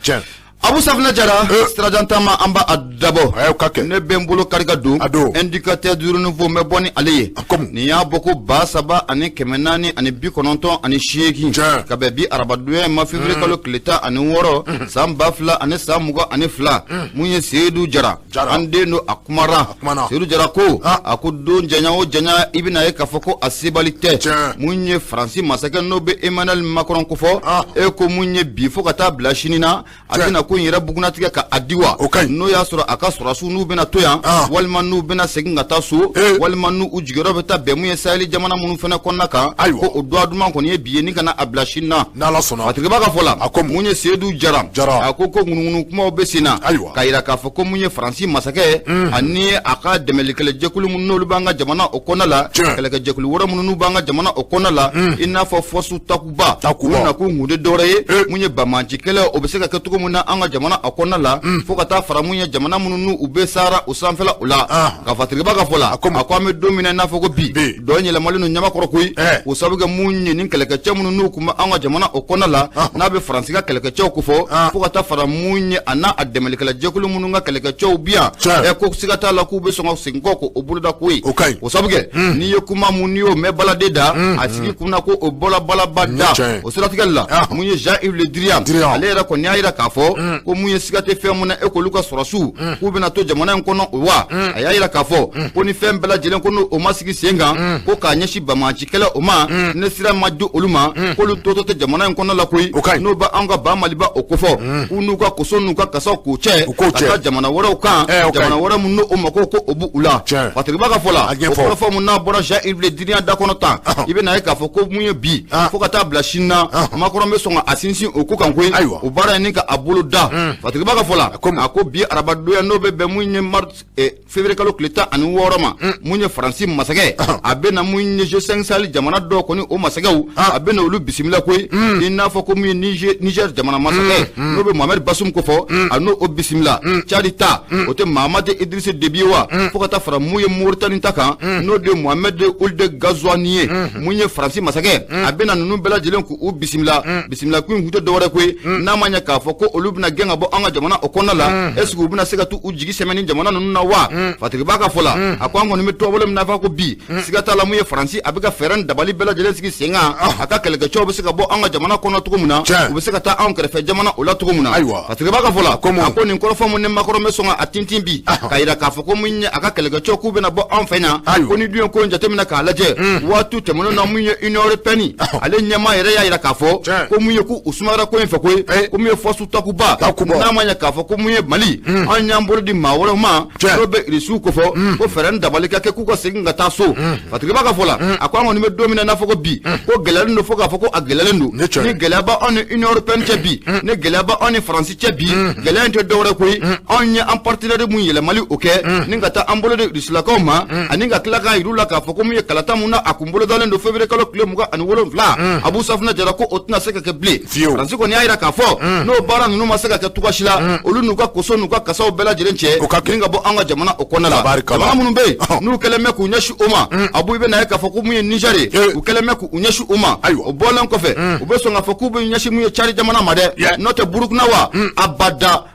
Tiɲɛ. Abu Safinɛ Jara, sirajan taama, an b'a dabɔ. A y'o ka kɛ. Ne bɛ n bolo kari ka don. A don. Indicateur du Renouveau, n bɛ bɔ ni ale ye. A komi. Nin y'a bɔ ko 3498. Tiɲɛ. Ka bɛn bi arabadonya in ma, février kalo tile 16, san 2022. Mun ye Seyidu Jara? Jara. An den don, a kumara. A kumana. Seyidu Jara ko Ah. a ko don janya o janya, i bɛna ye k'a fɔ ko a sebali tɛ. Tiɲɛ. Mun ye Faransi masakɛ n'o bɛ Emmanuel Macron kofɔ? Ah. E ko mun ye bi fo ka taa bila sini na, a Tiɲɛ. bɛna ko in yɛrɛ bugunnatigɛ ka a di wa? O ka ɲi. N'o y'a sɔrɔ a ka sɔrɔdasiw n'u bɛna to yan, Ah. walima n'u bɛna segin ka taa so, Eh. walima n'u u jigiyɔrɔ bɛ taa bɛn mun ye Sahel jamana minnu fana kɔnɔna kan. Ayiwa. Ko o dɔgɔ duman kɔni ye bi ye ni kana a bila sini na. N'Ala sɔnna. Fatigiba ka fɔ la, A ko mun? mun ye Seyidu Jara? Jara. A ko ko ŋunuŋunu kumaw bɛ sen na. Ayiwa. K'a yira k'a fɔ ko mun ye Faransi masakɛ ani a ka dɛmɛlikɛlɛjɛkulu minnu n'olu b'an ka jamana o kɔnɔna la, Tiɲɛ. kɛlɛkɛjɛkulu wɛrɛ minnu n'u b'an ka jamana o kɔnɔna la, i n'a fɔ force Takuba. Takuba. U nakun kun tɛ dɔwɛrɛ ye Eh. mun ye banbaanci kɛlɛ, o bɛ se ka kɛ cogo min na an ka jamana a kɔnɔna la, fo ka taa fara mun ye jamana minnu n'u u bɛ Sahara o sanfɛla o la. Ah. Ka Fatigiba ka fɔ la, A ko mun? a ko an bɛ don min na i n'a fɔ ko bi, Bi. dɔ yɛlɛmalen don ɲamakɔrɔ koyi. Eh. O sababu kɛ mun ye nin kɛlɛkɛcɛ minnu n'u kun bɛ an ka jamana o kɔnɔna la, Ah. n'a bɛ Faransi ka kɛlɛkɛcɛw kofɔ, Ah. fo ka taa fara mun ye a n'a a dɛmɛlikɛla jɛkulu minnu ka kɛlɛkɛcɛw bi yan. Tiɲɛ. Ɛ, ko siga t'a la k'u bɛ sɔn ka segin kɔ k'o boloda koyi. O ka ɲi. O sababu kɛ n'i ye kuma mun n'i y'o mɛn baladen da, a sigi kunna ko o bɔla balaba da. Tiɲɛ. O siratigɛ la, Ah. mun ye Jean-Yves Le Drian, Drian. ale yɛrɛ kɔni y'a yira k'a fɔ ko mun ye siga tɛ fɛn mun na, e k'olu ka sɔrɔsiw k'u bɛna to jamana in kɔnɔ wa? A y'a yira k'a fɔ ko ni fɛn bɛɛ lajɛlen ko n'o ma sigi sen kan, ko k'a ɲɛsin banbaanci kɛlɛ o ma, ne sira ma di olu ma, k'olu totɔ tɛ jamana in kɔnɔ la koyi. O ka ɲi. N'o bɛ anw ka ba Maliba o kofɔ, k'u n'u ka koso n'u ka kasaw k'u cɛ U k'o ka cɛ. taa jamana wɛrɛw kan, Eh, o ka ɲi. jamana wɛrɛ mun n'o mako ko o b'u la. Tiɲɛ. Fatigiba ka fɔ la, A ɲɛfɔ. o kɔrɔfɔ mun n'a bɔra Jean-Yves Le Drian da kɔnɔ tan, i bɛna ye k'a fɔ ko mun ye bi Ah. fo ka taa bila sini na, Ah. Macron bɛ sɔn ka a sinsin o ko kan koyi. Ayiwa. O baara in ni ka a bolo da. Fatigiba ka fɔ la, ko mun? a ko bi arabadonya n'o bɛ bɛn mun ye mars février kalo tile 16 ma, mun ye Faransi masakɛ, a bɛ na mun ye G5 Sahel jamana dɔw kɔni o masakɛw, Ah. a bɛ na olu bisimila koyi, i n'a fɔ ko mun ye Niger jamana masakɛ n'o bɛ Mohamed Bazoum kofɔ, a n'o o bisimila, Tchad ta o tɛ Mahamat Idriss Déby ye wa, fo ka taa fara mun ye Mauritanie ta kan, n'o de ye Mohamed Ould Ghazouani ye. Mun ye Faransi masakɛ, a bɛ na ninnu bɛɛ lajɛlen k'u bisimila. Bisimila kun in kun tɛ dɔwɛrɛ koyi, n'a ma ɲɛ k'a fɔ ko olu bɛna gɛn ka bɔ an ka jamana o kɔnɔna la, est ce que u bɛna se ka t'u jigi sɛmɛ ni jamana ninnu na wa? Fatigiba ka fɔ la, a ko an kɔni bɛ tɔgɔ min na fɔ ko bi, siga t'a la mun ye Faransi a bɛ ka fɛɛrɛ ni dabali bɛɛ lajɛlen sigi sen kan, a ka kɛlɛkɛcɛw bɛ se ka bɔ an ka jamana kɔnɔ cogo min na, Tiɲɛ. u bɛ se ka taa anw kɛrɛfɛ jamana o la cogo min na. Ayiwa. Fatigiba ka fɔ la, Ko mun? a ko nin kɔrɔfɔ mun ni Macron bɛ sɔn ka a tintin bi k'a yira k'a fɔ ko mun ye a ka kɛlɛkɛcɛw k'u bɛna bɔ anw fɛ yan, Ayiwa. ko ni dun ye ko in jateminɛ k'a lajɛ, waati tɛmɛnen na, mun ye Union européenne ale ɲɛmaa yɛrɛ y'a yira k'a fɔ Tiɲɛ. ko mun ye k'u sumayara ko in fɛ koyi, Eh. ko mun ye force Takuba, Takuba. n'a ma ɲɛ k'a fɔ ko mun ye Mali an y'an bolo di maa wɛrɛw ma, Tiɲɛ. n'o bɛ Irisiw kofɔ, ko fɛɛrɛ ni dabali ka kɛ k'u ka segin ka taa so. Fatigiba ka fɔ la, a ko an kɔni bɛ don min na i n'a fɔ ko bi, ko gɛlɛyalen don fo k'a fɔ ko a gɛlɛyalen don. Ne tiɲɛ. Ni gɛlɛya b'anw ni Union européenne cɛ bi, ni gɛlɛya b'anw ni Faransi cɛ bi, gɛlɛya in tɛ dɔwɛrɛ koyi, anw ye an partenaire mun yɛlɛmali o kɛ ni ka taa an bolo di Rusilakaw ma, ani ka tila k'a yir'u la k'a fɔ ko mun ye kalata mun na a kun bolodalen don février kalo tile 27, Abu Safinɛ Jara, ko o tɛna se ka kɛ bilen. Fiyewu. Faransi kɔni y'a yira k'a fɔ n'o baara ninnu ma se ka kɛ cogoya si la, olu n'u ka koso n'u ka kasaw bɛɛ lajɛlen cɛ O ka kɛ. ni ka bɔ an ka jamana o kɔnɔna la. Tabarikala. Jamana minnu bɛ yen Ɔhɔn. n'u kɛlen bɛ k'u ɲɛsin o ma, Abu, i bɛ na ye k'a fɔ ko mun ye Niger ye, Eh. u kɛlen bɛ k'u ɲɛsin o ma. Ayiwa. O bɔlen kɔfɛ, u bɛ sɔn k'a fɔ k'u bɛ ɲɛsin mun ye Tchad jamana ma dɛ. Yeah. N'o tɛ Burukina wa abada,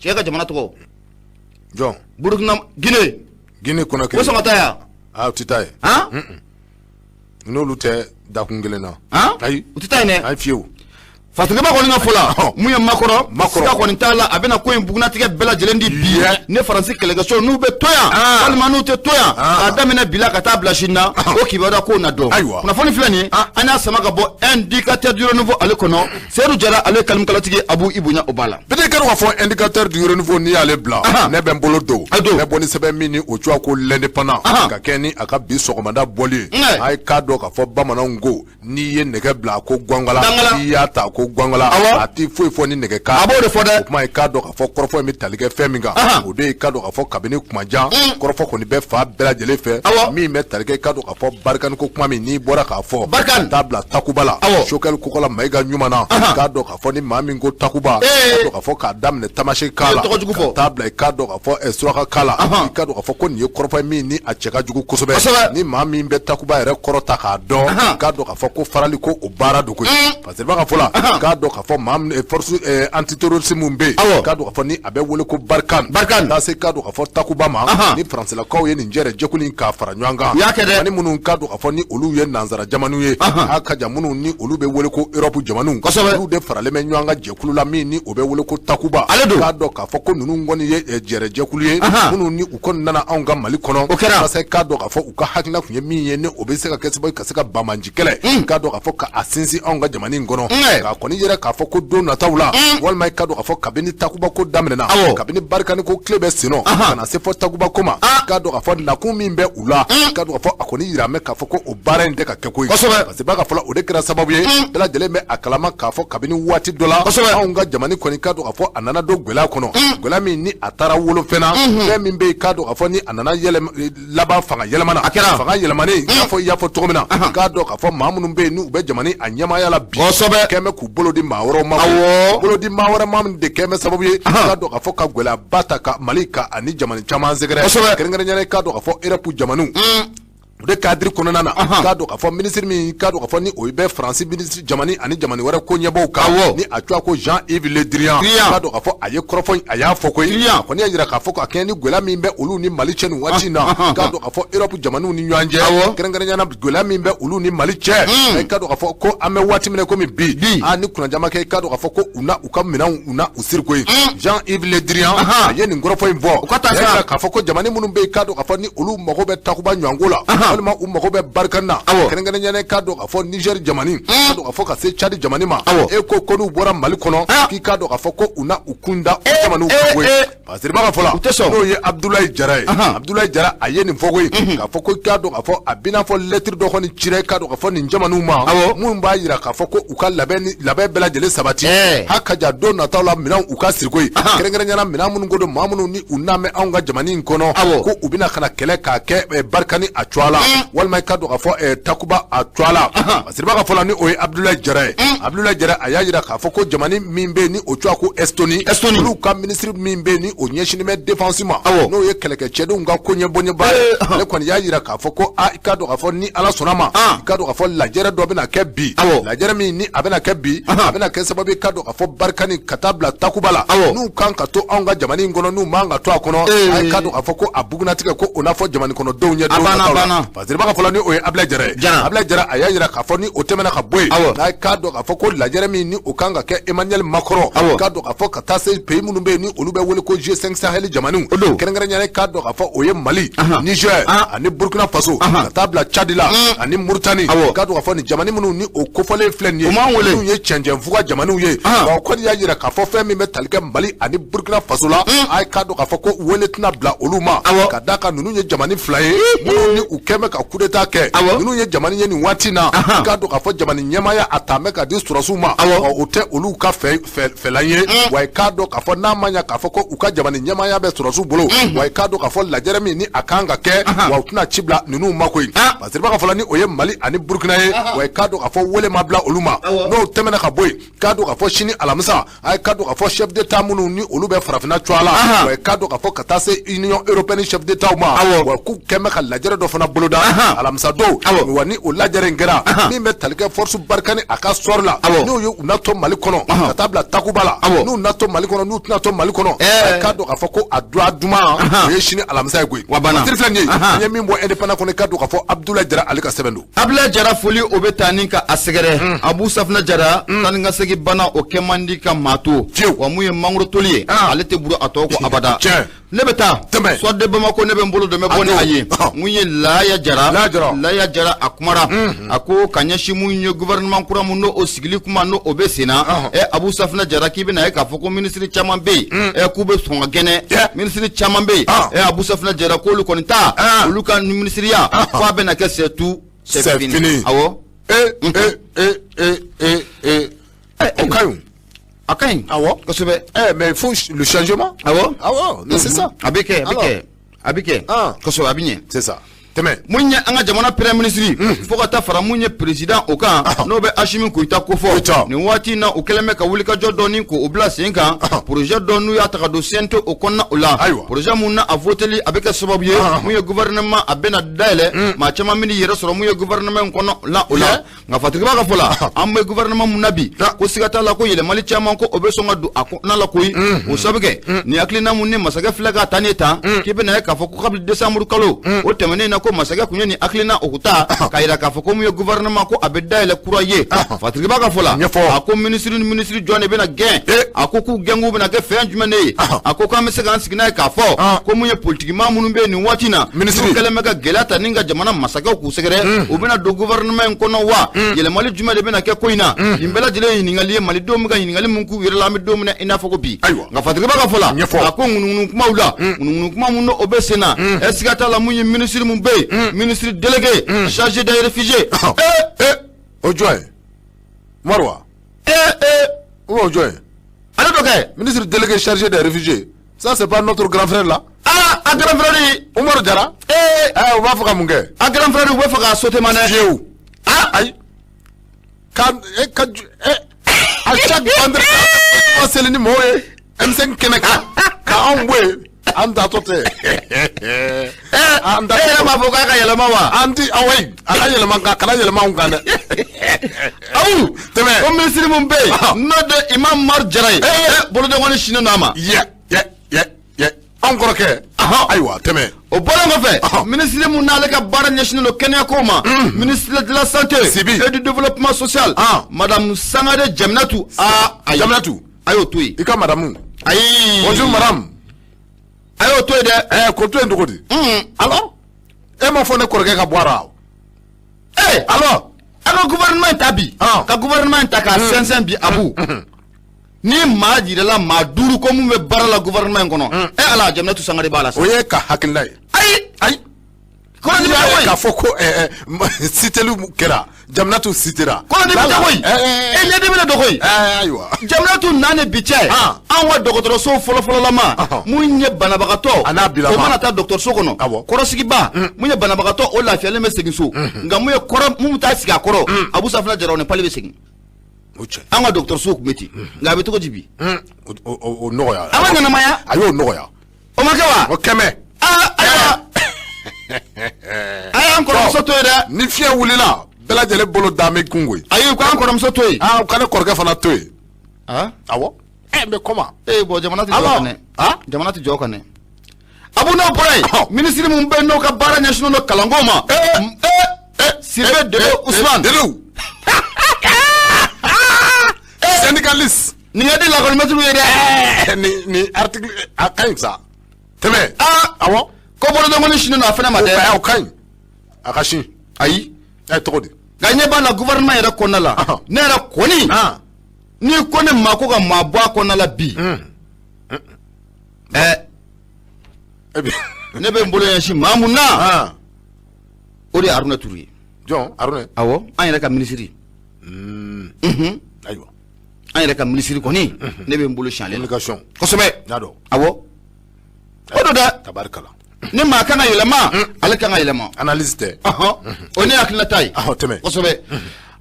cɛ ka jamana tɔgɔ? Jɔn? Burukina, Guinée. Guinée Conakry. O sɔn ka taa yan? Ah, u tɛ taa yen. Han? N'olu tɛ dakun kelen na. Han? Ayi. U tɛ taa yen dɛ. Ayi, fiyewu. Fatigiba kɔni ka fɔ la, Ɔhɔn. mun ye Macron, Macron. siga kɔni t'a la a bɛna ko in bugunnatigɛ bɛɛ lajɛlen di bi Yeah. ne Faransi kɛlɛkɛcɛw n'u bɛ to yan Ah. walima n'u tɛ to yan, Ah. k'a daminɛ bi la ka taa bila sini na, o kibaruya k'o na dɔn. Ayiwa. Kunnafoni filɛ nin ye, an y'a sama ka bɔ Indicateur du Renouveau ale kɔnɔ. Seyidu Jara ale ye kalimkalatigi, Abu, i bonya o b'a la. Peut-être k'a fɔ Indicateur du Renouveau, n'i y'ale bila, Ahan. ne bɛ n bolo don. A don. Ne bɔ ni sɛbɛn min ni o cogoya ko L'Indépendant, Ahan. ka kɛ ni a ka bi sɔgɔmada bɔli ye. Nka. A ye k'a dɔn k'a fɔ bamananw ko n'i ye nɛgɛ bila ko gɔngala, Gangala. n'i y'a ta ko gɔngala, Awɔ. a t'i foyi fɔ ni nɛgɛ kan. A b'o de fɔ dɛ. O kuma ye k'a dɔn k'a fɔ kɔrɔfɔ in bɛ tali kɛ fɛn min kan, Ahan. o de ye k'a dɔn k'a fɔ kabini kuma jan, kɔrɔfɔ kɔni bɛ fa bɛɛ lajɛlen fɛ, Awɔ. min bɛ tali kɛ k'a dɔn k'a fɔ Barkhane ko kuma min n'i bɔra k'a fɔ, Barkhane. ka taa bila Takuba la, Awɔ. Choguel Kokalla Maïga ɲuman na, Ahan. k'a dɔn k'a fɔ ni maa min ko Takuba, Ee. k'a dɔn k'a fɔ k'a daminɛ Tamaseki kan la, I ye tɔgɔ jugu fɔ. ka taa bila i k'a dɔn k'a fɔ suraka kan la, Ahan. i k'a dɔn k'a fɔ ko nin ye kɔrɔfɔ ye min ni a cɛ ka jugu kosɛbɛ. Kosɛbɛ. Ni maa min bɛ Takuba yɛrɛ kɔrɔ ta k'a dɔn, Ahan. k'a dɔn k'a fɔ ko farali ko o baara don koyi, parce que i b'a ka fɔ la, Ahan. K'a dɔn k'a fɔ maa force antiterroriste min bɛ yen, k'a dɔn k'a fɔ ni a bɛ wele ko Barkhane, Barkhane, taa se k'a dɔn k'a fɔ Takuba ma, ni faransilakaw ye nin jɛrɛ jɛkulu in k'a fara ɲɔgɔn kan. U y'a kɛ dɛ. Ani minnu k'a dɔn k'a fɔ ni olu ye nansara jamanaw ye, a ka jan minnu ni olu bɛ wele ko Europe jamanaw, olu de faralen bɛ ɲɔgɔn kan jɛkulu la min ni o bɛ wele ko Takuba. Ale don. K'a dɔn k'a fɔ ko ninnu kɔni ye jɛrɛ jɛkulu ye minnu ni u kɔni nana anw ka Mali kɔnɔ. O kɛra. Walasa k'a dɔn k'a fɔ u ka hakilina tun ye min ye, ni o bɛ se ka kɛ sababu ye ka se ka banbaanci kɛlɛ, k'a dɔn k'a fɔ ka a sinsin anw ka jamana in kɔnɔ. K'a kɔni yɛrɛ k'a fɔ ko don nataw la, walima k'a dɔn k'a fɔ kabini Takuba ko daminɛna, kabini Barkhane ko tile bɛ sen nɔ ka na se fɔ Takuba ko ma, k'a dɔn k'a fɔ nakun min bɛ u la, k'a dɔn k'a fɔ a kɔni yira mɛ k'a fɔ ko o baara in tɛ ka kɛ koyi. Parce que b'a ka fɔlɔ, o de kɛra sababu ye, bɛɛ lajɛlen bɛ a kalama k'a fɔ kabini waati dɔ la, anw ka jamana kɔni, k'a dɔn k'a fɔ a nana don gɛlɛya kɔnɔ, gɛlɛya min ni a taara wolo fɛn na, fɛn min bɛ yen, k'a dɔn k'a fɔ ni a nana yɛlɛma laban fanga yɛlɛmana. A kɛra. Fanga yɛlɛmanen, i y'a fɔ cogo min na, k'a dɔn k'a fɔ maa minnu bɛ yen n'u bɛ jamana a ɲɛmaaya la bi, kɛn bɛ k'u bolo di maa wɛrɛw ma. Bolo di maa wɛrɛ ma min de kɛn bɛ sababu ye, k'a dɔn k'a fɔ ka gɛlɛyaba ta ka Mali ka ani jamana caman sɛgɛrɛ, kɛrɛnkɛrɛnnenya la k'a dɔn k'a fɔ Europe jamanaw. O de cadre kɔnɔna na, k'a dɔn k'a fɔ minisiri min, k'a dɔn k'a fɔ ni o bɛ Faransi minisiri jamana ani jamana wɛrɛ ko ɲɛbɔw kan, ni a tɔgɔ ko Jean-Yves Le Drian, k'a dɔn k'a fɔ a ye kɔrɔfɔ in, a y'a fɔ koyi, a kɔni y'a jira k'a fɔ k'a kɛɲɛ ni gɛlɛya min bɛ olu ni Mali cɛ nin waati in na, k'a dɔn k'a fɔ Europe jamanaw ni ɲɔgɔn cɛ, kɛrɛnkɛrɛnnenya la gɛlɛya min bɛ olu ni Mali cɛ, k'a dɔn k'a fɔ ko an bɛ waati min na komi bi, ni kunnajama kɛ, k'a dɔn k'a fɔ ko u na u ka minɛnw u na u siri koyi. Jean-Yves Le Drian a ye nin kɔrɔfɔ in fɔ, a y'a jira k'a fɔ ko jamana minnu bɛ yen, k'a dɔn k'a fɔ ni olu mago bɛ Takuba ɲɔgɔnko la, walima u mago bɛ Barkhane na, kɛrɛnkɛrɛnnenya la k'a dɔn k'a fɔ Niger jamana, k'a dɔn k'a fɔ ka se Tchad jamana ma, e ko n'u bɔra Mali kɔnɔ, k'i k'a dɔn k'a fɔ ko u na u kun da o jamanaw kan koyi. Parce que b'a fɔ la, n'o ye Abdoulaye Jara ye, Abdoulaye Jara a ye nin fɔ koyi, k'a fɔ ko k'a dɔn k'a fɔ a bɛna fɔ lettre dɔ kɔni cira, k'a dɔn k'a fɔ nin jamanaw ma, minnu b'a jira k'a fɔ ko u ka labɛn ni labɛn bɛɛ lajɛlen sabati, ha ka ja don nataw la minɛnw u ka siri koyi, kɛrɛnkɛrɛnnenya la minɛn minnu ko don maa minnu ni u n'a mɛn anw ka jamana in kɔnɔ, ko u bɛna ka na kɛlɛ k'a kɛ Barkhane a cogoya la, walima k'a dɔn k'a fɔ Takuba a cogoya la. Parce que b'a ka fɔ la, ni o ye Abdoulaye Jara ye, Abdoulaye Jara a y'a jira k'a fɔ ko jamana min bɛ yen ni o cogoya ko Estonie, olu ka minisiri min bɛ yen ni o ɲɛsinnen bɛ défense ma, n'o ye kɛlɛkɛcɛdenw ka ko ɲɛbɔɲɛba ye, ale kɔni y'a jira k'a fɔ ko a i k'a dɔn k'a fɔ ni Ala sɔnna ma, i k'a dɔn k'a fɔ lajɛrɛ dɔ bɛna kɛ bi, lajɛrɛ min ni a bɛna kɛ bi, a bɛna kɛ sababu ye k'a dɔn k'a fɔ Barkhane ka taa bila Takuba la, n'u kan ka to anw ka jamana in kɔnɔ, n'u man ka to a kɔnɔ, a k'a dɔn k'a fɔ ko a bugunnatigɛ ko o n'a fɔ jamana kɔnɔdenw ye don nataw la. Parce que b'a ka fɔ la, ni o ye Abdoulaye Jara ye, Abdoulaye Jara a y'a jira k'a fɔ ni o tɛmɛna ka bɔ yen, n'a k'a dɔn k'a fɔ ko lajɛrɛ min ni o kan ka kɛ Emmanuel Macron, k'a dɔn k'a fɔ ka taa se pays minnu bɛ yen ni olu bɛ wele ko G5 Sahel jamanaw, kɛrɛnkɛrɛnnenya la k'a dɔn k'a fɔ o ye Mali, Niger ani Burkina Faso, ka taa bila Tchad la ani Mauritanie, k'a dɔn k'a fɔ nin jamana minnu ni o kofɔlen filɛ nin ye, minnu ye cɛncɛnfuga jamanaw ye, wa o kɔni y'a jira k'a fɔ fɛn min bɛ tali kɛ Mali ani Burkina Faso la, a k'a dɔn k'a fɔ ko wele tɛna bila olu ma, ka d'a kan ninnu ye jamana fila ye minnu ni u kɛn bɛ ka coup d'état kɛ, ninnu ye jamana ye nin waati in na, k'a dɔn k'a fɔ jamana ɲɛmaaya a taa bɛ ka di sɔrɔdasiw ma, wa o tɛ olu ka fɛla ye, wa i k'a dɔn k'a fɔ n'a ma ɲɛ k'a fɔ ko u ka jamana ɲɛmaaya bɛ sɔrɔdasiw bolo, wa i k'a dɔn k'a fɔ lajɛrɛ min ni a kan ka kɛ, wa u tɛna ci bila ninnu ma koyi. Parce que b'a ka fɔ la, ni o ye Mali ani Burkina ye, wa i k'a dɔn k'a fɔ wele ma bila olu ma. N'o tɛmɛna ka bɔ yen, k'a dɔn k'a fɔ sini alamisa, a k'a dɔn k'a fɔ chef d'état minnu ni olu bɛ farafinna cogoya la, wa k'a dɔn k'a fɔ ka taa se Union européenne chef d'état ma, wa k'u kɛn bɛ ka lajɛrɛ dɔ fana boloda alamisa don. Wa ni o lajɛrɛ in kɛra, min bɛ tali kɛ force Barkhane a ka sɔrɔ la, n'u ye u na to Mali kɔnɔ ka taa bila Takuba la, n'u na to Mali kɔnɔ, n'u tɛna to Mali kɔnɔ, a k'a dɔn k'a fɔ ko a don duman o ye sini alamisa ye koyi. Tiri filɛ nin ye, an ye min bɔ indépendant kɔnɔ, k'a dɔn k'a fɔ Abdoulaye Jara ale ka sɛbɛn don. Abdoulaye Jara foli o bɛ taa ni ka a sɛgɛrɛ. Abu Safina Jara, taa ni ka segin bana o kɛ man di ka maa to, wa mun ye mangoro toli ye, ale tɛ buru a tɔ kɔ abada. Ne bɛ taa Soir de Bamako, ne bɛ n bolo don n bɛ bɔ ni a ye. Mun ye Laya Jara, Laya Jara a kumara, a ko ka ɲɛsin mun ye gouvernement kura mun n'o o sigili kuma n'o o bɛ sen na, Abu Safina Jara k'i bɛna ye k'a fɔ ko minisiri caman bɛ yen, k'u bɛ sɔn ka gɛnɛ, minisiri caman bɛ yen, Abu Safina Jara k'olu kɔni ta, olu ka minisiriya f'a bɛna kɛ c'est tout, c'est fini. Awɔ. O ka ɲi. A ka ɲi. Awɔ. Kosɛbɛ. Mais il faut le changement. Awɔ. Awɔ, mais c'est ça. A bɛ kɛ, a bɛ kɛ. A bɛ kɛ. Kosɛbɛ, a bɛ ɲɛ. C'est ça. Tɛmɛ. Mun ye an ka jamana premier ministre, fo ka taa fara mun ye président o kan, n'o bɛ Asimi Goyita kofɔ nin waati in na, u kɛlen bɛ ka wulikajɔ dɔɔni k'o bila sen kan, projet dɔ n'u y'a ta ka don CNT o kɔnɔna o la, projet mun na a voteli a bɛ kɛ sababu ye mun ye gouvernement a bɛna dayɛlɛ, maa caman bɛn'i yɛrɛ sɔrɔ mun ye gouvernement in kɔnɔ la o la. Nka Fatigiba ka fɔ la, an bɛ gouvernement mun na bi, ko siga t'a la ko yɛlɛmali caman ko o bɛ sɔn ka don a kɔnɔna la koyi. O sabu kɛ nin hakilina mun ni masakɛ filɛ k'a ta ne tan, k'i bɛna ye k'a fɔ ko kabini décembre kalo o tɛmɛnen na, ko masakɛ tun ye nin hakilina o ta k'a yira k'a fɔ ko mun ye gouvernement ko a bɛ dayɛlɛ kura ye. Fatigiba ka fɔ la, a ko ministre ni ministre jɔn de bɛna gɛn? A ko k'u gɛn k'u bɛna kɛ fɛn jumɛn de ye? A ko k'an bɛ se k'an sigi n'a ye k'a fɔ ko mun ye politikimaa minnu bɛ yen nin waati in na, n'u kɛlen bɛ ka gɛlɛya ta ni ka jamana masakɛw k'u sɛgɛrɛ, u bɛna don gouvernement in kɔnɔ wa? Yɛlɛmali jumɛn de bɛna kɛ ko in na? Nin bɛɛ lajɛlen ye ɲininkali ye, malidenw bɛ ka ɲininkali min k'u yɛrɛ la, an bɛ don min na i n'a fɔ ko bi. Nka Fatigiba ka fɔ la, a ko ŋunuŋunu kumaw la, ŋunuŋunu kuma mun o bɛ sen na, ɛ siga t'a la mun ye ministre mun bɛ yen, ministre délégué chargé des réfugiés. O jɔn ye Umaru wa? O jɔn ye? Ale dɔ kɛ. Ministre délégué chargé des réfugiés, ça c'est pas notre grand frère là? Ah, a grand frère. Umaru Jara. U b'a fɔ ka mun kɛ? A grand frère, u bɛ fɛ k'a sauter ma dɛ. Fiyewu. Ah. Ayi, ka e ka à chaque vendredi an seli ni mɔgɔw ye M5 kɛnɛ kan ka anw bɔ yen, an tatɔ tɛ. An e yɛrɛ m'a fɔ k'a ka yɛlɛma wa? An ti awɔ, a ka yɛlɛma nka kana yɛlɛma anw kan dɛ. Awu. Tɛmɛ. Ko minisiri mun bɛ yen, n'o de Imam Umaru Jara ye, bolodenkɔni sinnen don a ma. Yɛ yɛ yɛ yɛ, anw kɔrɔkɛ. Ayiwa, tɛmɛ. O bɔlen kɔfɛ, minisiri mun n'ale ka baara ɲɛsinnen don kɛnɛyako ma, ministre de la Santé Sibi et du Développement social, madame Sangare Jaminatu. Aa, ayi. Jaminatu. A y'o to yen. I ka madame. Ayi. Bonjour madame. A y'o to yen dɛ. K'o to yen cogo di? Alors, e ma fɔ ne kɔrɔkɛ ka bɔ a la? Alors. A ka gouvernement in ta bi, ka gouvernement in ta k'a sɛnsɛn bi, Abu, ni maa jirala maa duuru ko mun bɛ baara la gouvernement in kɔnɔ, e Ala, Jaminatu Sangare b'a la sa. O ye ka hakilina ye. Ayi. Ayi. Kɔnɔdimi tɛ koyi. K'a fɔ ko citeli kɛra, Jaminatu citera. Kɔnɔdimi tɛ koyi. E ɲɛdimi de don koyi. Ayiwa. Jaminatu na ni bi cɛ, anw ka dɔgɔtɔrɔso fɔlɔfɔlɔlama mun ye banabagatɔ a n'a bilama o mana taa dɔgɔtɔrɔso kɔnɔ, kɔrɔsigiba mun ye banabagatɔ o lafiyalen bɛ segin so, nka mun ye kɔrɔ mun bɛ taa sigi a kɔrɔ, Abu Safinɛ Jara, o ni pali bɛ segin. An ka dɔgɔtɔrɔsow tun bɛ ten, nka a bɛ cogo di bi? O nɔgɔya. A ma ɲɛnamaya. A y'o nɔgɔya. O ma kɛ wa? O kɛmɛ. Aa, ayiwa, a y'an kɔrɔmuso to yen dɛ. Ni fiɲɛ wulila, bɛɛ lajɛlen bolo da bɛ kun koyi. Ayi, u k'an kɔrɔmuso to yen. Aa, u ka ne kɔrɔkɛ fana to yen. Awɔ. Mais comment? Ee, bon, jamana tɛ jɔ kan dɛ. Jamana tɛ jɔ kan dɛ. Abu, n'o bɔra yen, minisiri mun bɛ yen n'o ka baara ɲɛsinnen don kalanko ma, Sidibe Dede Usumani. Dedew. Syndicaliste. Nin ka di lakɔlimɛtiriw ye dɛ. Nin article a ka ɲi sa. Tɛmɛ. Awɔ. Ko bolodenkɔni sinnen don a fana ma dɛ. O ka ɲi. A ka sin. Ayi. Tɔgɔ di? Nka ɲɛ b'a la gouvernement yɛrɛ kɔnɔna la. Ne yɛrɛ kɔni, n'i ko ne ma ko ka maa bɔ a kɔnɔna la bi, ne bɛ n bolo ɲɛsin maa mun na, o de ye Haruna Ture ye. Jɔn? Haruna? Awɔ, an yɛrɛ ka minisiri. Ayiwa. An yɛrɛ ka minisiri kɔni, ne bɛ n bolo siɲɛ ale la. Communication. Kosɛbɛ. N y'a dɔn. Awɔ. O don dɛ. Tabarikala. Ni maa kan ka yɛlɛma, ale kan ka yɛlɛma. Analyse tɛ. O ne hakilinata ye. Tɛmɛ. Kosɛbɛ.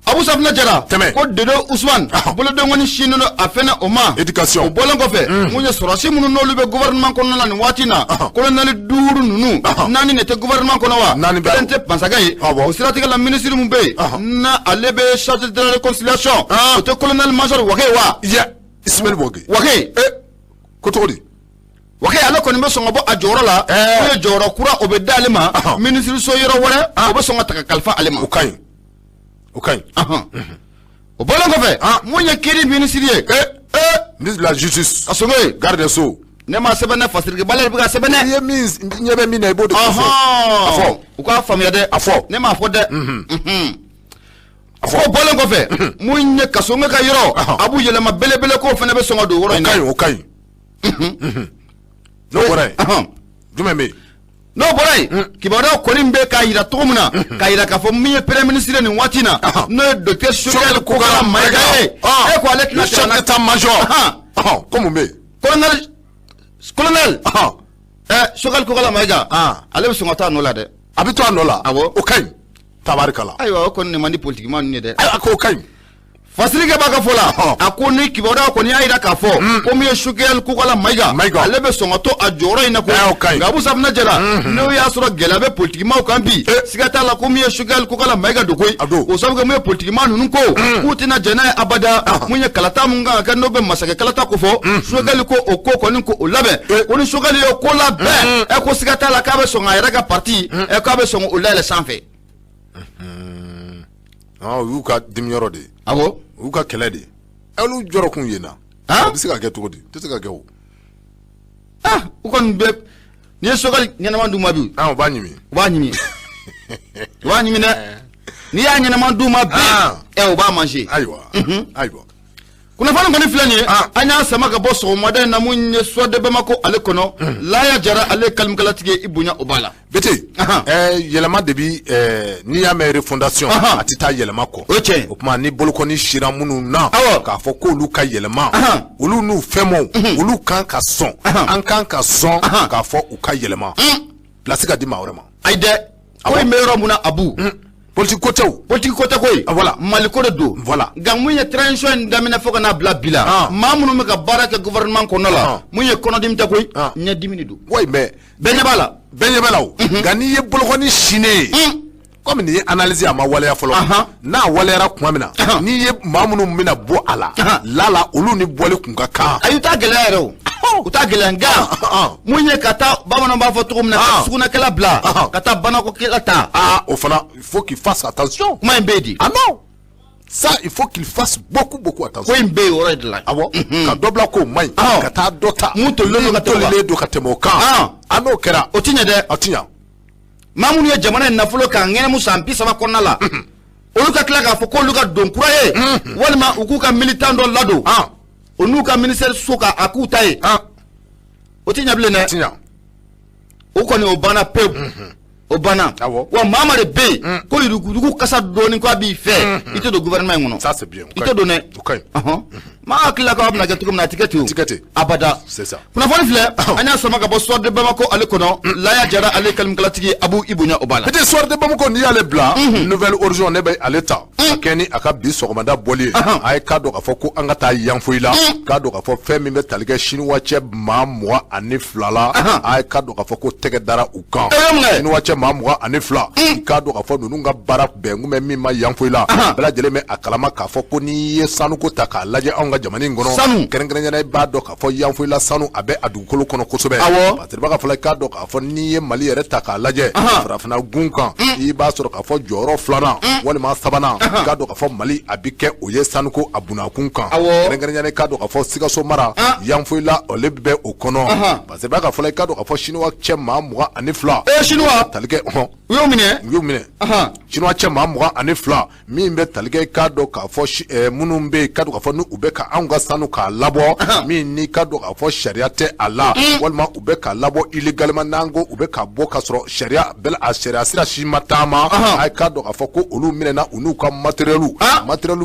Abu Safinɛ Jara. Tɛmɛ. Ko Dede Usumani, bolodenkɔni sinnen don a fɛnɛ o ma. Éducation. O bɔlen kɔfɛ, mun ye sɔrɔsi minnu n'olu bɛ gouvernement kɔnɔna la nin waati in na, colonel duuru ninnu, naani de tɛ gouvernement kɔnɔ wa? Naani bɛ. Kelen tɛ masakɛ ye. O siratigɛ la, ministre mun bɛ yen, n'a ale bɛ chargé de la réconciliation, o tɛ colonel major Wage wa? Yɛ, Ismaël Wage. Wage. Ko cogo di? Wage, ale kɔni bɛ sɔn ka bɔ a jɔyɔrɔ la. O ye jɔyɔrɔ kura o bɛ d'ale ma. Ministre so yɔrɔ wɛrɛ, o bɛ sɔn ka ta ka kalifa ale ma. O ka ɲi. O ka ɲi. O bɔlen kɔfɛ, mun ye kiiri minisiri ye? Ministre de la Justice. Kassogué. Garde des Sceaux. Ne ma sɛbɛn ne Fasirikibala de bɛ ka sɛbɛn dɛ. I ye min ɲɛ bɛ min na, i b'o de fɔ. A fɔ. U k'a faamuya dɛ. A fɔ. Ne m'a fɔ dɛ. A fɔ. O bɔlen kɔfɛ, mun ye Kassogué ka yɔrɔ, a b'u yɛlɛma belebele k'o fana bɛ sɔn ka don yɔrɔ in na. O ka ɲi, o ka ɲi. N'o bɔra yen, jumɛn bɛ yen? N'o bɔra yen, kibaruya kɔni bɛ k'a jira cogo min na, k'a jira k'a fɔ min ye premier ministre nin waati in na, n'o ye docteur Choguel Kokalla Maïga ye, e ko ale tɛna Le chef d'état-major. Ko mun bɛ yen? Colonel Choguel Kokalla Maïga, ale bɛ sɔn ka taa a nɔ la dɛ. A bɛ to a nɔ la. Awɔ. O ka ɲi, tabarikala. Ayiwa, o kɔni ne man di politikimaa ninnu ye dɛ. A ko o ka ɲi. Fasirikɛ b'a ka fɔ la, a ko ni kibaruya kɔni y'a jira k'a fɔ ko min ye Choguel Kokala Mayiga, ale bɛ sɔn ka to a jɔyɔrɔ in na ko nka Abu Safinɛ Jara, n'o y'a sɔrɔ gɛlɛya bɛ politikimaw kan bi, siga t'a la ko min ye Choguel Kokala Mayiga don koyi. O sababu kɛ mun ye politikimaa ninnu ko k'u tɛna jɛn n'a ye abada. Mun ye kalata mun kan ka kɛ, n'o bɛ masakɛ kalata ko fɔ, Choguel ko o ko kɔni ko o labɛn, ko ni Choguel y'o ko labɛn, ɛ ko siga t'a la k'a bɛ sɔn k'a yɛrɛ ka parti, ɛ k'a bɛ sɔn k'o layɛlɛ sanfɛ. O y'u ka dimiyɔrɔ de ye. Awɔ. U y'u ka kɛlɛ de ye. Olu jɔrɔ kun yen na. O bɛ se ka kɛ cogo di? Tɛ se ka kɛ o. U kɔni bɛ n'i ye Choguel ɲɛnama d'u ma bi. U b'a ɲimi. U b'a ɲimi. U b'a ɲimi dɛ. N'i y'a ɲɛnama d'u ma bi, ɛ u b'a manger. Ayiwa. Ayiwa. Kunnafoni kɔni filɛ nin ye, an y'a sama ka bɔ sɔgɔmada in na mun ye Soir de Bamako ale kɔnɔ. Laya Jara ale ye kalimikalatigi ye, i bonya o b'a la. Bete, yɛlɛma de bi, n'i y'a mɛn refondation, a tɛ taa yɛlɛma kɔ. O tiɲɛ. O tuma ni bolokɔni sira minnu na, k'a fɔ k'olu ka yɛlɛma, olu n'u fɛnmaw, olu kan ka sɔn, an kan ka sɔn k'a fɔ u ka yɛlɛma. Place ka di maa wɛrɛ ma. Ayi dɛ, ko in bɛ yɔrɔ mun na Abu. Politique ko tɛ o. Politique ko tɛ koyi. Voilà. Mali ko de don. Voilà. Nka mun ye transition in daminɛ fo ka n'a bila bi la, maa minnu bɛ ka baara kɛ gouvernement kɔnɔna la, mun ye kɔnɔdimi tɛ koyi, ɲɛdimi de don. Oui, mais bɛɛ ɲɛ b'a la. Bɛɛ ɲɛ b'a la o. Nka n'i ye bolokɔni sinnen ye, komi nin ye analyse, a ma waleya fɔlɔ. N'a waleyara tuma min na, n'i ye maa minnu bɛna bɔ a la, la olu ni bɔli kun ka kan. Ayi, u t'a gɛlɛya yɛrɛ o. U t'a gɛlɛya, nka mun ye ka taa, bamananw b'a fɔ cogo min na, ka sugunɛkɛla bila ka taa banakɔkɛla ta. O fana, il faut qu'il fasse attention. Kuma in bɛ yen di. Ah non, ça, il faut qu'il fasse beaucoup beaucoup attention. Ko in bɛ yen o yɔrɔ de la. Awɔ, ka dɔ bila k'o man ɲi, ka taa dɔ ta. Mun tolilen don ka tɛmɛ o kan. Tolilen don ka tɛmɛ o kan. A n'o kɛra. O ti ɲɛ dɛ. A ti ɲɛ. Maa minnu ye jamana in nafolo k'a ŋɛnɛmu san 30 kɔnɔna la, olu ka tila k'a fɔ k'olu ka don kura ye, walima u k'u ka militant dɔ ladon, o n'u ka ministère so ka a k'u ta ye, o ti ɲɛ bilen dɛ. Ti ɲɛ. O kɔni o banna pewu. O banna. Wa maa ma de bɛ yen ko yuruguyurugu kasa dɔɔni k'a b'i fɛ, i tɛ don gouvernement in kɔnɔ. Ça, c'est bien. I tɛ don dɛ. O ka ɲi. Maa hakili la k'aw bɛna kɛ cogo min na, a tɛ kɛ ten o. A tɛ kɛ ten. Abada. C'est ça. Kunnafoni filɛ, an y'a sama ka bɔ Soir de Bamako ale kɔnɔ. Laya Jara ale kalimikalatigi, Abu, i bonya o b'a la. Peut-être Soir de Bamako, n'i y'ale bila, Nouvel Horizon, ne bɛ ale ta. Ka kɛ ni a ka bi sɔgɔmada bɔli ye. A ye k'a dɔn k'a fɔ ko an ka taa Yanfolila. K'a dɔn k'a fɔ fɛn min bɛ tali kɛ Siniwa cɛ maa 22 la. A ye k'a dɔn k'a fɔ ko tɛgɛ dara u kan. Siniwa cɛ maa 22. K'a dɔn k'a fɔ ninnu ka baara bɛn kun bɛ min ma Yanfolila. Bɛɛ lajɛlen bɛ a kalama k'a fɔ ko n'i ye sanuko ta k'a lajɛ anw ka jamana in kɔnɔ. Sanu. Kɛrɛnkɛrɛnnenya, i b'a dɔn k'a fɔ Yanfolila sanu a bɛ a dugukolo kɔnɔ kosɛbɛ. Awɔ. Parce que b'a fɔ k'a dɔn k'a fɔ n'i ye Mali yɛrɛ ta k'a lajɛ, farafinna gun kan, i b'a sɔrɔ k'a fɔ jɔyɔrɔ filanan walima sabanan, k'a dɔn k'a fɔ Mali a bɛ kɛ o ye sanuko a bunakun kan. Awɔ. Kɛrɛnkɛrɛnnenya, k'a dɔn k'a fɔ Sikaso mara, Yanfolila ale bɛ o kɔnɔ. Parce que b'a ka fɔ k'a dɔn k'a fɔ Siniwa cɛ maa 22. Ee, Siniwa. Tali kɛ U y'o minɛ. U y'o minɛ. Siniwa cɛ maa 22 min bɛ tali kɛ, k'a dɔn k'a fɔ minnu bɛ yen, k'a dɔn k'a fɔ ni u bɛ ka anw ka sanu k'a labɔ, min ni k'a dɔn k'a fɔ sariya tɛ a la, walima u bɛ k'a labɔ illégalement, n'an ko u bɛ ka bɔ k'a sɔrɔ sariya bɛɛ a sariya sira si ma taama, a ye k'a dɔn k'a fɔ ko olu minɛna u n'u ka matériel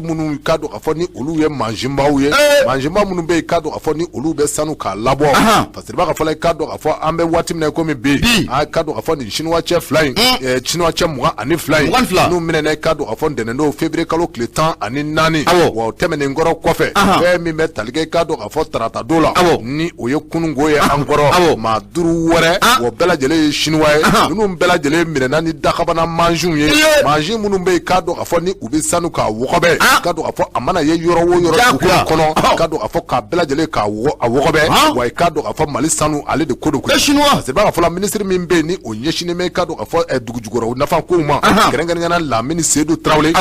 minnu, k'a dɔn k'a fɔ ni olu ye mansinbaw ye, mansinba minnu bɛ yen, k'a dɔn k'a fɔ ni olu bɛ sanu k'a labɔ. Parce que b'a ka fɔ k'a dɔn k'a fɔ an bɛ waati min na komi bi, a ye k'a dɔn k'a fɔ nin Siniwa cɛ fila in, Siniwa cɛ 22 in, n'u minɛna, k'a dɔn k'a fɔ ntɛnɛn février kalo tile 14, wa o tɛmɛnen kɔrɔ kɔfɛ, fɛn min bɛ tali kɛ, k'a dɔn k'a fɔ tarata don la, ni o ye kununko ye an kɔrɔ, maa 5 wɛrɛ, o bɛɛ lajɛlen ye Siniwa ye, ninnu bɛɛ lajɛlen minɛna ni dakabana mansinw ye, mansin minnu bɛ yen, k'a dɔn k'a fɔ ni u bɛ sanu k'a wɔgɔbɛ, k'a dɔn k'a fɔ a mana ye yɔrɔ o yɔrɔ dugukolo kɔnɔ, k'a dɔn k'a fɔ k'a bɛɛ lajɛlen k'a wɔgɔbɛ, wa k'a dɔn k'a fɔ Mali sanu ale de ko don. Siniwa. Parce que b'a fɔ la, ministre min bɛ yen ni o ɲɛsinnen bɛ, k'a dɔn k'a fɔ dugu jukɔrɔ nafa kow ma, kɛrɛnkɛrɛnnenya la Lamini Seydou Tarawele,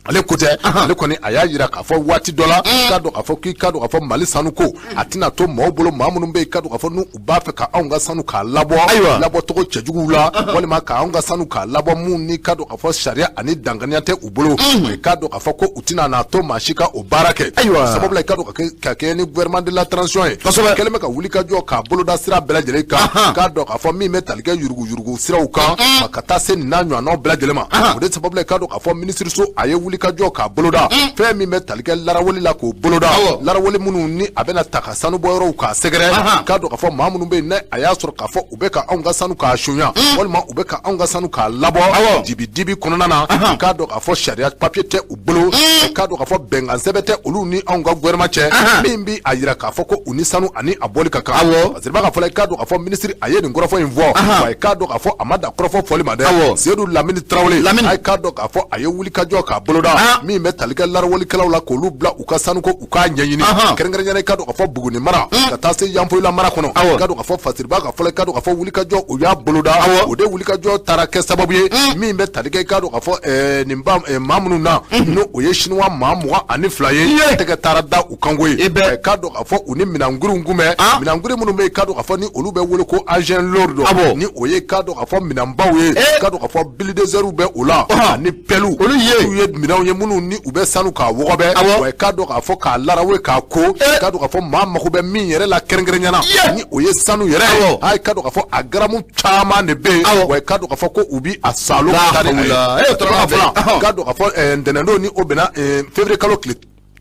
ale ko tɛ, ale kɔni a y'a jira k'a fɔ waati dɔ la, k'a dɔn k'a fɔ k'i k'a dɔn k'a fɔ Mali sanu ko a tɛna to maaw bolo, maa minnu bɛ yen, k'a dɔn k'a fɔ n'u b'a fɛ ka anw ka sanu k'a labɔ labɔcogo cɛjuguw la, walima ka anw ka sanu k'a labɔ mun ni k'a dɔn k'a fɔ sariya ani danganiya tɛ u bolo, k'a dɔn k'a fɔ ko u tɛna n'a to maa si ka o baara kɛ. Sababu la, k'a dɔn ka kɛ ni gouvernement de la transition ye, kɛlen bɛ ka wuli ka jɔ k'a boloda sira bɛɛ lajɛlen kan, k'a dɔn k'a fɔ min bɛ tali kɛ yuruguyurugu siraw kan, ka taa se nin n'a ɲɔgɔnnaw bɛɛ lajɛlen ma. O de sababu la, k'a dɔn k'a fɔ minisiriso a ye wuli wulikajɔ k'a boloda fɛn min bɛ tali kɛ laraweli la k'o boloda laraweli minnu ni a bɛna ta ka sanu bɔyɔrɔw k'a sɛgɛrɛ k'a dɔn k'a fɔ maa minnu bɛ yen ne a y'a sɔrɔ k'a fɔ u bɛ ka anw ka sanu k'a sunya walima u bɛ ka anw ka sanu k'a labɔ dibi dibi kɔnɔna na k'a dɔn k'a fɔ sariya papiye tɛ u bolo k'a dɔn k'a fɔ bɛnkan sɛbɛn tɛ olu ni anw ka gouvernement cɛ min bɛ a yira k'a fɔ ko u ni sanu ani a bɔli ka kan Fasiriba ka fɔ la i k'a dɔn k'a fɔ minisiri a ye nin kɔrɔfɔ in fɔ wa i k'a dɔn k'a fɔ a ma dan kɔrɔfɔ fɔli ma dɛ Seyidu Lamini Tarawele a k'a dɔn k'a fɔ a ye wulikajɔ k'a boloda min bɛ tali kɛ larawelikɛlaw la k'olu bila u ka sanuko u k'a ɲɛɲini kɛrɛnkɛrɛnnenya i k'a dɔn k'a fɔ Buguni mara ka taa se Yanfolila mara kɔnɔ i k'a dɔn k'a fɔ Fasiriba ka fɔ la i k'a dɔn k'a fɔ wulikajɔ u y'a boloda o de wulikajɔ taara kɛ sababu ye min bɛ tali kɛ i k'a dɔn k'a fɔ nin maa minnu na n'o o ye Siniwa maa 22 ye tɛgɛ taara da u kan koyi i k'a dɔn k'a fɔ u ni minɛngirinw kunbɛn minɛngirin minnu bɛ yen k'a dɔn k'a fɔ ni olu bɛ wele ko engin lourd ni o ye k'a dɔn k'a fɔ minɛnbaw ye k'a dɔn k'a fɔ bulldozerw bɛ o la ani pɛliw olu ye minɛnw ye minnu ni u bɛ sanu k'a wɔgɔbɛ wa k'a dɔn k'a fɔ k'a larawe k'a ko k'a dɔn k'a fɔ maa mako bɛ min yɛrɛ la kɛrɛnkɛrɛnya na ni o ye sanu yɛrɛ ye a k'a dɔn k'a fɔ a garamu caman de bɛ yen wa k'a dɔn k'a fɔ ko u bi a salo ka taa ni a ye k'a dɔn k'a fɔ ntɛnɛndon ni o bɛnna février kalo tile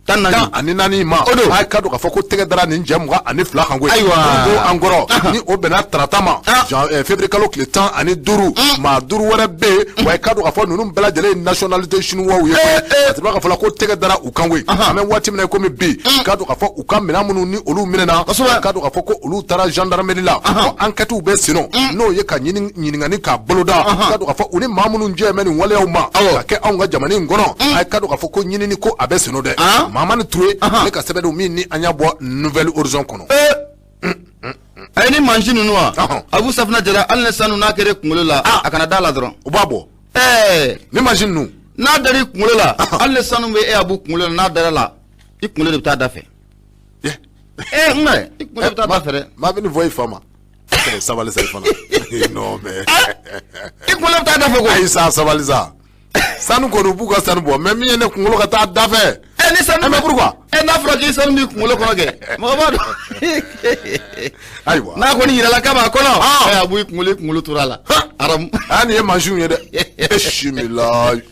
14 ma o don a k'a dɔn k'a fɔ ko tɛgɛ dara nin cɛ 22 kan koyi ayiwa ko an kɔrɔ ni o bɛnna tarata ma février kalo tile 15 maa 5 wɛrɛ bɛ yen wa i k'a dɔn k'a fɔ ninnu bɛɛ lajɛlen ye nationalité chinois ye koyi a k'a fɔ la ko tɛgɛ dara u kan koyi an bɛ waati min na komi bi k'a dɔn k'a fɔ u ka minɛn minnu ni olu minɛna k'a dɔn k'a fɔ ko olu taara gendarmerie la ko enquête bɛ sen n'o ye ka ɲininkali k'a boloda k'a dɔn k'a fɔ u ni maa minnu jɛ bɛ nin waleyaw ma ka kɛ anw ka jamana in kɔnɔ a k'a dɔn k'a fɔ ko ɲinini ko a bɛ sen dɛ Mahamani Ture ale ka sɛbɛndenw min ni an y'a bɔ Nouvel Horizon kɔnɔ. A ye ni mansin ninnu wa Abu Safina Jara hali ni sanu n'a kɛra kunkolo la a kana da la dɔrɔn u b'a bɔ ni mansin ninnu n'a dar'i kunkolo la hali ni sanu bɛ e Abu kunkolo la n'a dara la i kunkolo de bɛ taa da fɛ nka i kunkolo bɛ taa da fɛ dɛ maa bɛ nin fɔ i fa ma sabali sa i fana non mais i kunkolo bɛ taa da fɛ ko ayi sa sabali sa sanu kɔni u b'u ka sanu bɔ mais min ye ne kunkolo ka taa da fɛ ni sanu mais pourquoi n'a fɔra k'i sanu b'i kunkolo kɔnɔ kɛ mɔgɔ b'a dɔn ayiwa n'a kɔni yirala k'a b'a kɔnɔ a b'i kunkolo i kunkolo tora a la aramu nin ye mansinw ye dɛ bisimilayi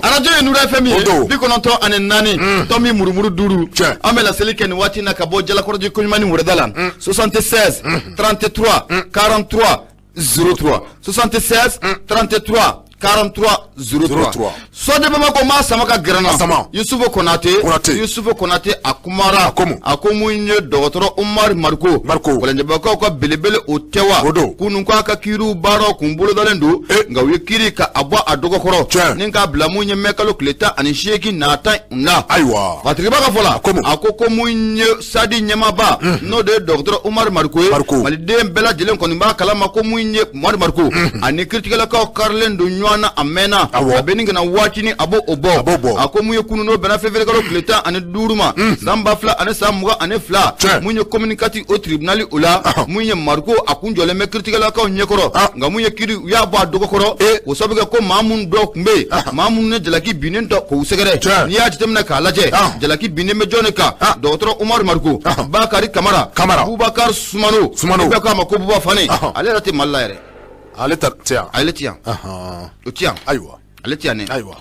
arajo ye Nura FM ye 94 tɔmi murumuru 5 an bɛ laseli kɛ nin waati in na ka bɔ Jalakɔrɔji koɲuman ni wɛrɛda la 76 33 43 03 76 33 43 03 Sɔden Bamakɔ maa sama ka gɛrɛ na Yusufu Konate Yusufu Konate a kumara a ko mun ye dɔgɔtɔrɔ Umaru Mariko Kɔlɔnjɛbakaw ka belebele o tɛ wa kunun k'a ka kiiriw baaraw kun bolodalen don nka u ye kiiri ka a bɔ a dɔgɔkɔrɔ ni k'a bila mun ye mɛ kalo tile 18 nata na ayiwa Fatigiba ka fɔ la a ko mun ye sadi ɲɛmaaba n'o de ye dɔgɔtɔrɔ Umaru Mariko ye maliden bɛɛ lajɛlen kɔni b'a kalama ko mun ye Umaru Mariko ani kiiritigɛlakaw karilen don ɲɔgɔn na a mɛnna a bɛ nin kana waatinin a b'o bɔ a ko mun ye kunun n'o bɛnna février kalo tile 15 ma san 2022 mun ye commune 4 o tribunal o la mun ye Mariko a kun jɔlen bɛ kiiritigɛlakaw ɲɛkɔrɔ nka mun ye kiiri u y'a bɔ a dɔgɔkɔrɔ o sababu kɛ ko maa minnu dɔw tun bɛ yen maa minnu ni jalaki binnen dɔ k'u sɛgɛrɛ n'i y'a jateminɛ k'a lajɛ jalaki binnen bɛ jɔn de kan dɔgɔtɔrɔ Umaru Mariko Bakari Kamara Bubakari Sumano bɛɛ k'a ma ko Buba Fane ale yɛrɛ tɛ Mali la yɛrɛ ale tɛ yan ale tɛ yan o tɛ yan ayiwa ale tɛ yan dɛ ayiwa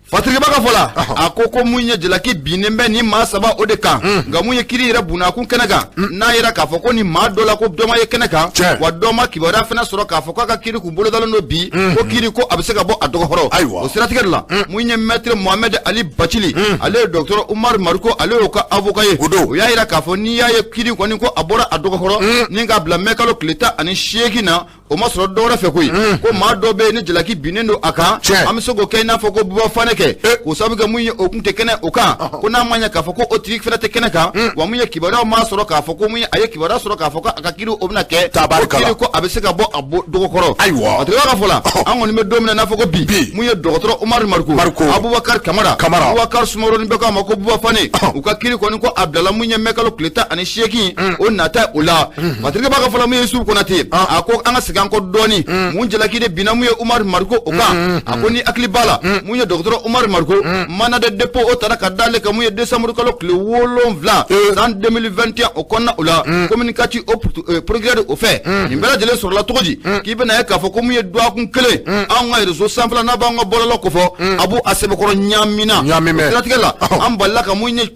Fatigiba ka fɔ la a ko mun ye jalaki binnen bɛ nin maa saba o de kan nka mun ye kiiri yɛrɛ bunakun kɛnɛ kan n'a yera k'a fɔ ko nin maa dɔ la ko dɔ ma ye kɛnɛ kan wa dɔ ma kibaruya fana sɔrɔ k'a fɔ k'a ka kiiri kun bolodalen don bi ko kiiri ko a bɛ se ka bɔ a dɔgɔkɔrɔ ayiwa o siratigɛ de la mun ye maître Mohamed Ali Bacili ale ye dɔgɔtɔrɔ Umaru Mariko ale y'o ka avocat ye o y'a yira k'a fɔ n'i y'a ye kiiri kɔni ko a bɔra a dɔgɔkɔrɔ ni k'a bila mɛ kalo tile 18 na o ma sɔrɔ dɔwɛrɛ fɛ koyi ko maa dɔ bɛ yen ni jalaki binnen don a kan an bɛ se k'o kɛ i n'a fɔ ko Buba Fane kɛ k'o sababu kɛ mun ye o kun tɛ kɛnɛ o kan ko n'a ma ɲɛ k'a fɔ ko o tigi fana tɛ kɛnɛ kan wa mun ye kibaruyaw ma sɔrɔ k'a fɔ ko mun ye a ye kibaruya sɔrɔ k'a fɔ ko a ka kiiri o bɛna kɛ ko kiiri ko a bɛ se ka bɔ a dɔgɔkɔrɔ ayiwa a tigi ka fɔ la an kɔni bɛ don min na n'a fɔ ko bi mun ye dɔgɔtɔrɔ Umaru Mariko Abubakar Kamara Bubakar Sumaworo ni bɛɛ k'a ma ko Buba Fane u ka kiiri kɔni ko a bilala mun ye mɛ kalo tile 18 o nata o la Fatigiba ka fɔ la mun ye Yusufu Konate a ko an ka segin an kɔ dɔɔni mun jalaki de binna mun ye Umaru Mariko o kan a ko ni hakili b'a la mun ye dɔgɔtɔrɔ Umaru Mariko mandat de dépôt o taara ka d'ale kan mun ye décembre kalo tile 7 san 2021 o kɔnɔna o la commune 4 o procureur o fɛ nin bɛɛ lajɛlen sɔrɔla cogo di k'i bɛna ye k'a fɔ ko mun ye dɔgɔkun kelen anw ka réseau sanfɛla n'a b'an ka bɔlɔlɔ kofɔ a b'u a sɛbɛkɔrɔ ɲaamina siratigɛ la an balila ka mun ye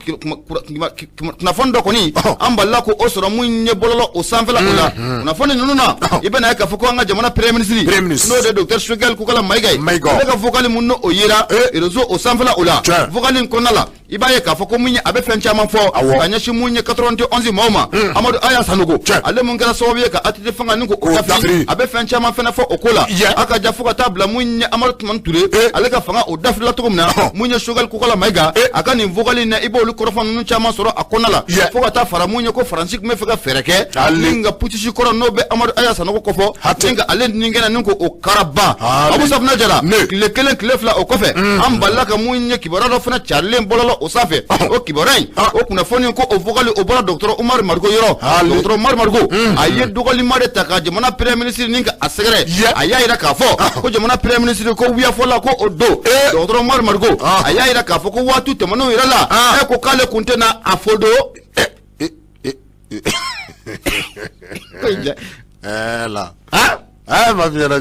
kunnafoni dɔ kɔni an balila k'o sɔrɔ mun ye bɔlɔlɔ o sanfɛla o la kunnafoni ninnu na i bɛna ye k'a fɔ ko an ka jamana premier ministre n'o de docteur Choguel Kokalla Maïga ye ale ka vocal mun n'o yera réseau o sanfɛla o la vocal in kɔnɔna la i b'a ye k'a fɔ ko mun ye a bɛ fɛn caman fɔ ka ɲɛsin mun ye 91 maaw ma Amadu Aya Sanogo ale mun kɛra sababu ye ka ATT fanga ni k'o dafiri a bɛ fɛn caman fana fɔ o ko la a ka ja fo ka taa bila mun ye Amadu Tumani Ture ale ka fanga o dafirila cogo min na mun ye Choguel Kokalla Maïga a ka nin vocal in na i b'olu kɔrɔfɔ ninnu caman sɔrɔ a kɔnɔna la fo ka taa fara mun ye ko Faransi tun bɛ fɛ ka fɛɛrɛ kɛ ni ka putsch kɔrɔ n'o bɛ Amadu Aya Sanogo kɔfɔ ni ka ale ni kɛnɛ ni k'o karaba Abu Safunɛ Jara tile kelen tile fila o kɔfɛ an balila ka mun ye kibaruya dɔ fana carilen bɔlɔlɔ o sanfɛ o kibaruya in o kunnafoni ko o vocal o bɔra dɔgɔtɔrɔ Umaru Mariko yɔrɔ dɔgɔtɔrɔ Umaru Mariko a ye dɔgɔlima de ta ka jamana premier ministre ni ka a sɛgɛrɛ a y'a yira k'a fɔ ko jamana premier ministre ko wuyafɔla ko o don dɔgɔtɔrɔ Umaru Mariko a y'a yira k'a fɔ ko waati tɛmɛnenw yɛrɛ la ɛ ko k'ale kun tɛ na a fɔ don la ma fi ɲɛna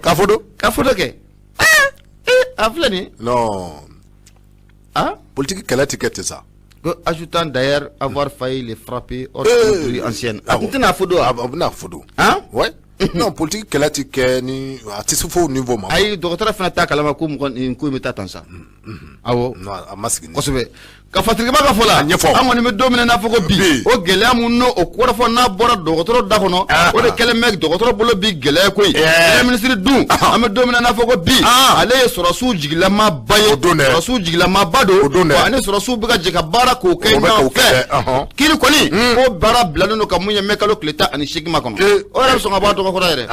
ka fɔ don ka fɔ kɛ a filɛ nin non politique kɛlɛ ti kɛ ten sa. Ajoutant d'ailleurs avoir failli les frapper hors de ancienne. A tɛna fɔ don a bɛna fɔ don. Ouais. Non, politique kɛlɛ ti kɛ ni a tɛ se fo niveau ma. Ayi dɔgɔtɔrɔ fana t'a kalama ko mɔgɔ nin ko in bɛ taa tan sa. Awɔ. Non, a ma sigi. Kosɛbɛ. Ka Fatirikɛba ka fɔ la. A ɲɛfɔ. An kɔni bɛ don min na n'a fɔ ko bi. O gɛlɛya mun n'o o kɔrɔfɔ n'a bɔra dɔgɔtɔrɔ da kɔnɔ. O de kɛlen bɛ dɔgɔtɔrɔ bolo bi gɛlɛya ko ye. Premier ministre dun. An bɛ don min na n'a fɔ ko bi. Ale ye sɔrɔsiw jigilamaba ye. O don dɛ. Sɔrɔsiw jigilamaba don. O don dɛ. Ani sɔrɔsiw bɛ ka jɛ ka baara k'o kɛ ɲɔgɔn fɛ. Kiiri kɔni. Ko baara bilalen don ka mun ye mai kalo tile 18 ma kɔnɔ. O yɛrɛ bɛ sɔn ka bɔ a tɔgɔ kɔrɔ yɛrɛ.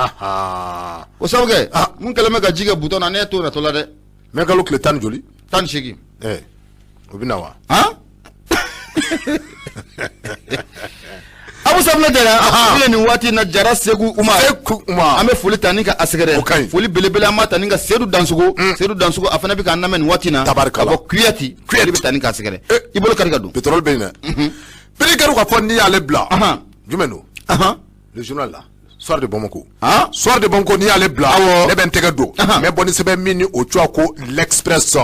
O sababu kɛ. Mun kɛlen bɛ ka ji kɛ butɔn na ne t'o natɔ la dɛ. Mai kalo tile 10 joli? 18. O bɛ na wa? Abu Safunɛ Jara min ye nin waati in na Jara Seku Umar an bɛ foli ta ni ka a sɛgɛrɛ foli belebele an b'a ta ni ka Sedu Dansogo Sedu Dansogo a fana bɛ k'an lamɛn nin waati in na ka bɔ Kuyati foli bɛ ta ni k'a sɛgɛrɛ i bolo kari ka don pétrole bɛ yen dɛ Pétrole ka fɔ n'i y'ale bila jumɛn don le journal là Soir de Bamako. Soir de Bamako n'i y'ale bila ne bɛ n tɛgɛ don n bɛ bɔ ni sɛbɛn min ni o cogoya ko l'Express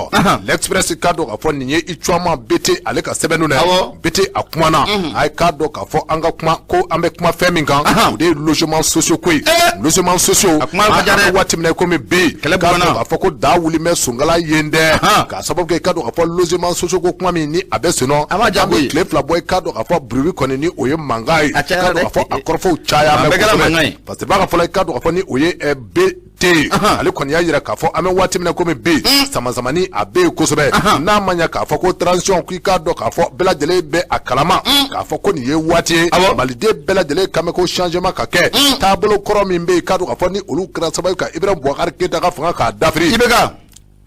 l'Express k'a dɔn k'a fɔ nin ye i cogoya BT ale ka sɛbɛn don dɛ BT a kumana a ye k'a dɔn k'a fɔ an ka kuma ko an bɛ kuma fɛn min kan o de ye logement sociaux ko ye logement sociaux a kuma ka ca dɛ waati min na komi bi k'a dɔn k'a fɔ ko da wuli bɛ sonkala yen dɛ k'a sababu kɛ k'a dɔn k'a fɔ logement sociaux ko kuma min ni a bɛ sen nɔ a ma diya koyi tile fila bɔ i k'a dɔn k'a fɔ bruit kɔni ni o ye mankan ye k'a dɔn k'a fɔ a kɔrɔfɔw caya mɛ kosɛbɛ parce que b'a ka fɔlɔ i k'a dɔn k'a fɔ ni o ye BT ale kɔni y'a jira k'a fɔ an bɛ waati min na komi bi samasamani a bɛ yen kosɛbɛ n'a ma ɲɛ k'a fɔ ko transition k'i k'a dɔn k'a fɔ bɛɛ lajɛlen bɛ a kalama k'a fɔ ko nin ye waati ye maliden bɛɛ lajɛlen kan bɛ ko changement ka kɛ taabolo kɔrɔ min bɛ yen k'a dɔn k'a fɔ ni olu kɛra sababu ye ka Ibrahim Boubacar Keita ka fanga k'a dafiri IBK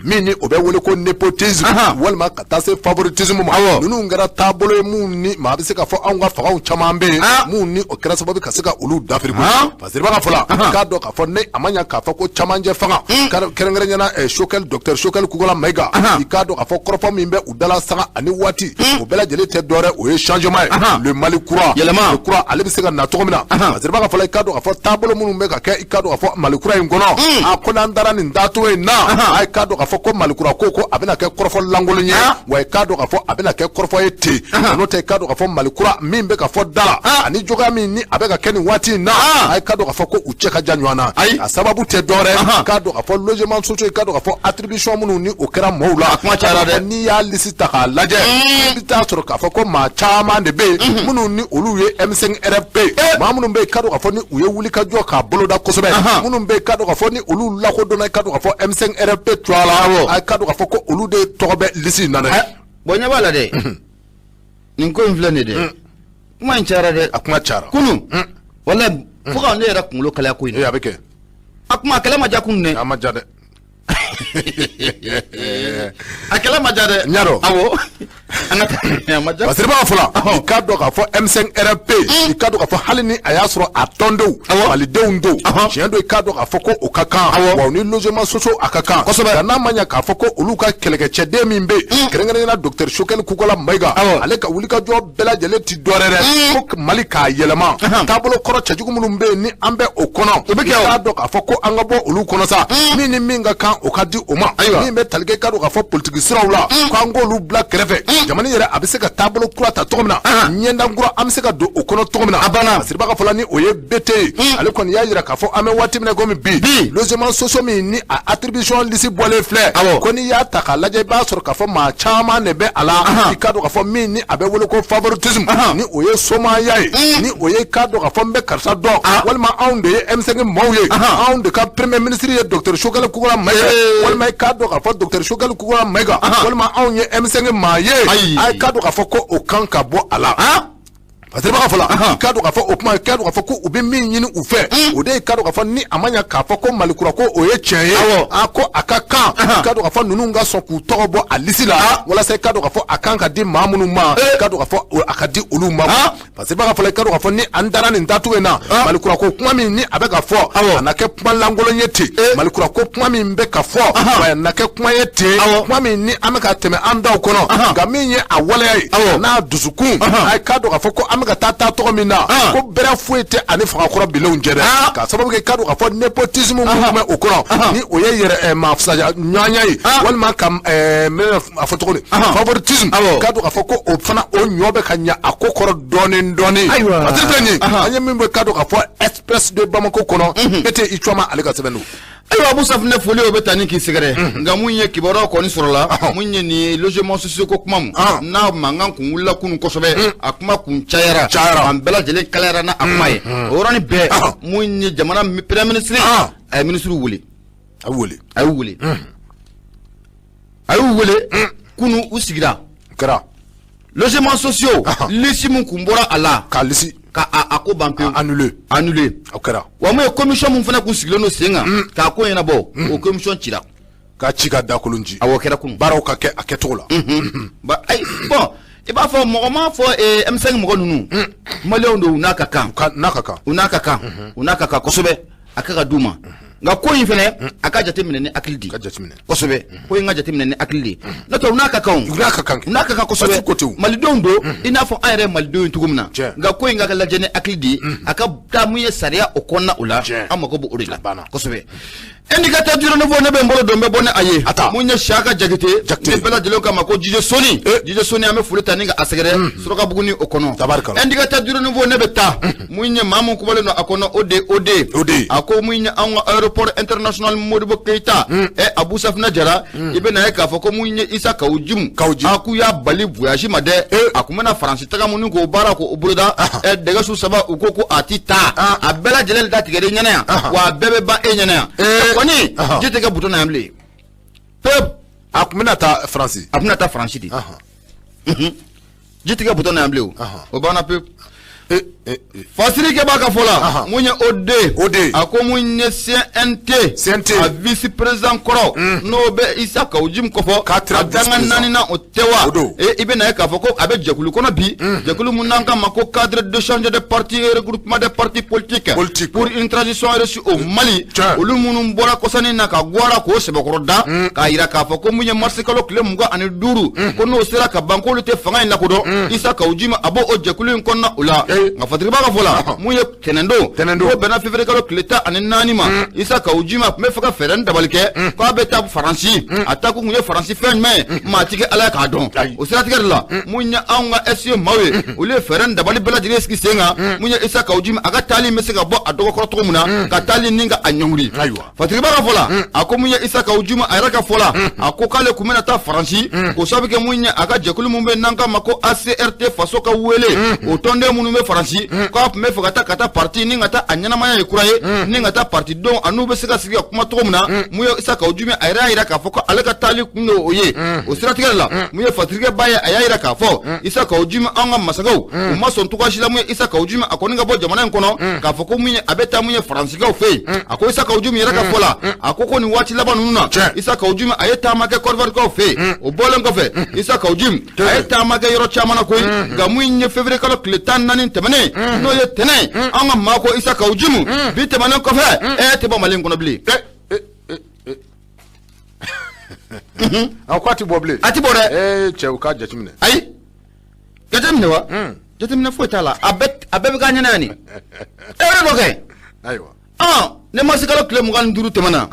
min ni o bɛ wele ko népotisme walima ka taa se favoritisme ma ninnu kɛra taabolo ye mun ni maa bɛ se k'a fɔ anw ka fangaw caman bɛ yen mun ni o kɛra sababu ka se ka olu dafiri parce que b'a ka fɔ la k'a dɔn k'a fɔ ne a ma ɲɛ k'a fɔ ko camancɛ fanga kɛrɛnkɛrɛnnenya Choguel docteur Choguel Kokalla Maïga i k'a dɔn k'a fɔ kɔrɔfɔ min bɛ u dala sanga ani waati o bɛɛ lajɛlen tɛ dɔwɛrɛ o ye changement ye le Mali kura yɛlɛma kura ale bɛ se ka na cogo min na parce que b'a ka fɔ la i k'a dɔn k'a fɔ taabolo minnu bɛ ka kɛ i k'a dɔn k'a fɔ Mali kura in kɔnɔ a ko n'an taara nin taacogo in na a k'a dɔn k'a fɔ ko Mali kura ko ko a bɛna kɛ kɔrɔfɔ lankolon ye wa i k'a dɔn k'a fɔ a bɛna kɛ kɔrɔfɔ ye ten n'o tɛ i k'a dɔn k'a fɔ Mali kura min bɛ ka fɔ da la ani cogoya min ni a bɛ ka kɛ nin waati in na a k'a dɔn k'a fɔ ko u cɛ ka jan ɲɔgɔn na a sababu tɛ dɔwɛrɛ k'a dɔn k'a fɔ logement sociaux i k'a dɔn k'a fɔ attribution minnu ni o kɛra mɔɔw la kuma cayara dɛ n'i y'a liste ta k'a lajɛ i bɛ taa sɔrɔ k'a fɔ ko maa caman de bɛ yen minnu ni olu ye M5 RFP maa minnu bɛ yen k'a dɔn k'a fɔ ni u ye wuli ka jɔ k'a boloda kosɛbɛ minnu bɛ yen k'a dɔn k'a fɔ ni olu lakodɔnna i k'a dɔn k'a fɔ M5 RFP cogoya la a k'a dɔn k'a fɔ ko olu de tɔgɔ bɛ liste in na dɛ. Bon ɲɛ b'a la dɛ nin ko in filɛ nin ye dɛ kuma in cayara dɛ a kuma cayara kunun walayi fo ka ne yɛrɛ kunkolo kalaya ko in na. A bɛ kɛ a kuma a kɛlɛ ma diya kunun dɛ. A ma diya dɛ. A kɛlɛ ma diya dɛ. N y'a dɔn. Awɔ. An ka taa a ma diya. Parce que b'a fɔ la, i k'a dɔn k'a fɔ M5 RFP, i k'a dɔn k'a fɔ hali ni a y'a sɔrɔ a tɔndenw malidenw don, tiɲɛ don, i k'a dɔn k'a fɔ ko o ka kan wa, ni logement sociaux a ka kan. Nka n'a ma ɲɛ k'a fɔ ko olu ka kɛlɛkɛcɛden min bɛ yen, kɛrɛnkɛrɛnnenya la docteur Choguel Kokalla Maïga, ale ka wulikajɔ bɛɛ lajɛlen ti dɔwɛrɛ dɛ, ko Mali k'a yɛlɛma taabolo kɔrɔ cɛjugu minnu bɛ yen ni an bɛ o kɔnɔ, O bɛ kɛ i o. k'a dɔn k'a fɔ ko an ka bɔ olu kɔnɔ sa, min ni min ka kan o ka di o ma, min bɛ tali kɛ, i k'a dɔn k'a fɔ politiki siraw la, k'an k'olu bila kɛrɛfɛ, jamana yɛrɛ a bɛ se ka taabolo kura ta cogo min na, ɲɛdan kura an bɛ se ka don o kɔnɔ cogo min na. A banna. Siriba ka fɔ la, ni o ye BT ye, ale kɔni y'a jira k'a fɔ an bɛ waati min na komi bi, logement sociaux min ni a attribution liste bɔlen filɛ, ko n'i y'a ta k'a lajɛ, i b'a sɔrɔ k'a fɔ maa caman de bɛ a la, i k'a dɔn k'a fɔ min ni a bɛ wele ko favoritisme, ni o ye somaya ye, ni o ye i k'a dɔn k'a fɔ n bɛ karisa dɔn, walima anw de ye M5 maaw ye, anw de ka premier ministre ye docteur Choguel Kokalla Maïga, walima i k'a dɔn k'a fɔ docteur Choguel Kokalla Maïga, walima anw ye M5 maa ye, Ayi. a k'a dɔn k'a fɔ ko o kan ka bɔ a la. Parce que b'a fɔ la, i k'a dɔn k'a fɔ o kuma, i k'a dɔn k'a fɔ ko u bɛ min ɲini u fɛ, o de ye i k'a dɔn k'a fɔ ni a ma ɲɛ k'a fɔ ko Malikura ko o ye tiɲɛ ye, a ko a ka kan, i k'a dɔn k'a fɔ ninnu ka sɔn k'u tɔgɔ bɔ a liste la, walasa i k'a dɔn k'a fɔ a kan ka di maa minnu ma, i k'a dɔn k'a fɔ a ka di olu ma. Parce que b'a fɔ la, i k'a dɔn k'a fɔ ni an dara nin dacogo in na, Malikura ko kuma min ni a bɛ ka fɔ, a na kɛ kuma lankolon ye ten. Malikura ko kuma min bɛ ka fɔ, a na kɛ kuma ye ten, kuma min ni an bɛ ka tɛmɛ an daw kɔnɔ, nka min ye a waleya ye n'a dusukun, a k'a dɔn k'a fɔ ko an bɛ ka taa taa tɔgɔ min na, ko bɛrɛ foyi tɛ ani fangakɔrɔ bilenw cɛ dɛ, k'a sababu kɛ i k'a dɔn k'a fɔ népotisme min tun bɛ o kɔnɔ, ni o ye yɛrɛ maa fisaya ɲɔgɔnya ye, walima ka n bɛna a fɔ cogo di, favoritisme, k'a dɔn k'a fɔ ko o fana o ɲɔ bɛ ka ɲa a ko kɔrɔ dɔɔni dɔɔni. Ayiwa. Parce que filɛ nin ye, an ye min bɔ, k'a dɔn k'a fɔ Express de Bamako kɔnɔ, Pete i Cɔma ale ka sɛbɛn don. Ayiwa, Abu Safunɛ, foli o bɛ taa ni k'i sɛgɛrɛ, nka mun ye kibaruya kɔni sɔrɔla, mun ye nin logement sociaux ko kuma mun n'a mankan kun wulila kunun kosɛbɛ, a kuma kun cayara, Cayara. an bɛɛ lajɛlen kalayara n'a a kuma ye. O yɔrɔnin bɛɛ, mun ye jamana premier ministre, a ye ministre wele. A bɛ wele. A y'u wele, a y'u wele kunun, u sigira. O kɛra. Logement sociaux liste mun kun bɔra a la, k'a liste ka a ko ban pewu. Annulé. Annulé. O kɛra. Wa mun ye commission mun fana kun sigilen don sen kan k'a ko ɲɛnabɔ, o commission cira. K'a ci ka da kolon ci. Awɔ, o kɛra kunun. Baaraw ka kɛ a kɛcogo la. Ba ayi, bon, i b'a fɔ mɔgɔ m'a fɔ M5 mɔgɔ ninnu, maliyɛnw don, u n'a ka kan. Ka n'a ka kan. U n'a ka kan, u n'a ka kan kosɛbɛ, a ka ka d'u ma, nka ko in fɛnɛ a ka jateminɛ ni hakili di. Ka jateminɛ. Kosɛbɛ, ko in ka jateminɛ ni hakili di, n'o tɛ u n'a ka kan o. U n'a ka kan kɛ. U n'a ka kan kosɛbɛ. Parce que ko tɛ o. Malidenw don i n'a fɔ an yɛrɛ ye malidenw ye cogo min na. Tiɲɛ. Nka ko in ka lajɛ ni hakili di, a ka taa mun ye sariya o kɔnɔna o la. Tiɲɛ. An mako b'o de la. Banna. Kosɛbɛ. Indicateur du renouveau, ne bɛ n bolo don n bɛ bɔ ni a ye. A ta. Mun ye Siyaka Jakite, Jakite. ne bɛɛ lajɛlen kama ko Jije Soni, Jije Soni, an bɛ foli ta ni ka a sɛgɛrɛ Surakabugu o kɔnɔ. Tabarikala. Indicateur du renouveau, ne bɛ taa mun ye maa mun kubalen don a kɔnɔ, o de o de O de. A ko mun ye anw ka aéroport international Modibo Keyita, ɛ Abu Safinɛ Jara, i bɛ na ye k'a fɔ ko mun ye Isa Kawu Jimu, Kawu Jimu. A k'u y'a bali voyage ma dɛ. A kun bɛna Faransi taga mun k'o baara k'o boloda, ɛ dɛgɛ su saba, u ko ko a ti taa. A bɛɛ lajɛlen datigɛlen ɲɛna yan, wa a bɛɛ bɛ ban e ɲɛna yan kɔni. Ji tɛ kɛ buto na yan bilen pewu. A kun bɛna taa Faransi. A bɛna taa Faransi de. Ji tɛ kɛ buto na yan bilen o. O banna pewu. Fasiri kɛ b'a ka fɔ la, mun ye OD, OD. A ko mun ye CNT, CNT. A vice président kɔrɔ, n'o bɛ Isa Kawu Jim kɔfɔ, K'a tira a danga vice-président. naani na o tɛ wa? O don. E i bɛ na ye k'a fɔ ko a bɛ jɛkulu kɔnɔ bi, jɛkulu mun n'an k'a ma ko cadre d'échange des partis et regroupement des partis politiques Politique. pour une transition réussie au Mali. Tiɲɛ. Olu minnu bɔra kɔsani na ka gwara k'o sɛbɛkɔrɔ da k'a yira k'a fɔ ko mun ye marisi kalo tile 25, ko n'o sera ka ban, k'olu tɛ fanga in lakodɔn. Isa Kawu Jim a b'o o jɛkulu in kɔnɔna o la. Nka Fatiriba ka fɔ la, mun ye tɛnɛndon, Tɛnɛndon. k'o bɛnna février kalo tile 14 ma, Isa Kawu Jim a tun bɛ fɛ ka fɛɛrɛ ni dabali kɛ k'a bɛ taa Faransi. A taa kun ye Faransi fɛn jumɛn ye, maa ti kɛ Ala ye k'a dɔn. Ayi. O siratigɛ de la, mun ye anw ka SE maaw ye, olu ye fɛɛrɛ ni dabali bɛɛ lajɛlen sigi sen kan, mun ye Isa Kawu Jim a ka taali bɛ se ka bɔ a dɔgɔkɔrɔ cogo min na, ka taali ni ka a ɲɔngiri. Ayiwa. Fatiriba ka fɔ la, a ko mun ye Isa Kawu Jim a yɛrɛ ka fɔ la, a ko k'ale kun bɛna taa Faransi k'o sababu kɛ mun ye a ka jɛkulu mun bɛ n'an k'a ma ko ACRT, faso ka wele, o tɔnden minnu bɛ Faransi. di k'a tun bɛ fɛ ka taa parti ni ka taa a ɲɛnamaya ye kura ye ni ka taa parti denw a n'u bɛ se ka sigi ka kuma cogo min na. Mun ye Isa Kawu Jim, a yɛrɛ y'a jira k'a fɔ ko ale ka taali kun ye o ye. O siratigɛ la, mun ye Fasirikɛba ye, a y'a jira k'a fɔ Isa Kawu Jim, an ka masakɛw, u ma sɔn cogoya si la mun ye Isa Kawu Jim a kɔni ka bɔ jamana in kɔnɔ k'a fɔ ko mun ye a bɛ taa mun ye Faransikaw fɛ yen. A ko Isa Kawu Jim yɛrɛ ka fɔ la, a ko nin waati laban ninnu na, Isa Kawu Jim a ye taama kɛ Kɔdiwarikaw fɛ yen. O bɔlen kɔfɛ, Isa Kawu Jim a ye taama kɛ yɔrɔ caman na koyi. Nka mun ye février kalo tile 14 tɛmɛnen, n'o ye tɛnɛn, an ka maa ko Isa Kawu Jim bi tɛmɛnen kɔfɛ, ɛ tɛ bɔ Mali in kɔnɔ bilen. A ko a tɛ bɔ bilen. A tɛ bɔ dɛ. Ee cɛ, u k'a jateminɛ. Ayi, jateminɛ wa? Jateminɛ foyi t'a la, a bɛɛ bɛ k'a ɲɛna yan nin. E yɛrɛ dɔ kɛ. Ayiwa. Ne mars kalo tile 25 tɛmɛna.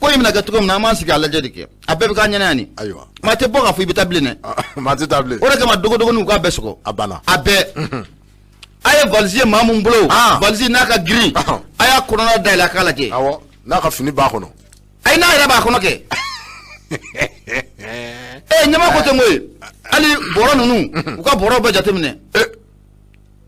Ko in bɛna kɛ cogo min na, an b'an sigi a lajɛ de kɛ. A bɛɛ bɛ k'a ɲɛna yan nin. Ayiwa. Maa tɛ bɔ k'a fɔ i bɛ taa bilen dɛ. Maa tɛ taa bilen. O de kama dogodogoninw k'a bɛɛ sɔgɔ. A banna. A bɛɛ. A ye valise ye maa mun bolo. Valise n'a ka girin. A y'a kɔnɔna dayɛlɛ a k'a lajɛ. Awɔ, n'a ka fini b'a kɔnɔ. Ayi, n'a yɛrɛ b'a kɔnɔ kɛ. Ee, ɲɛma ko tɛ n koyi. Hali bɔrɔ ninnu, u ka bɔrɔ bɛɛ jateminɛ.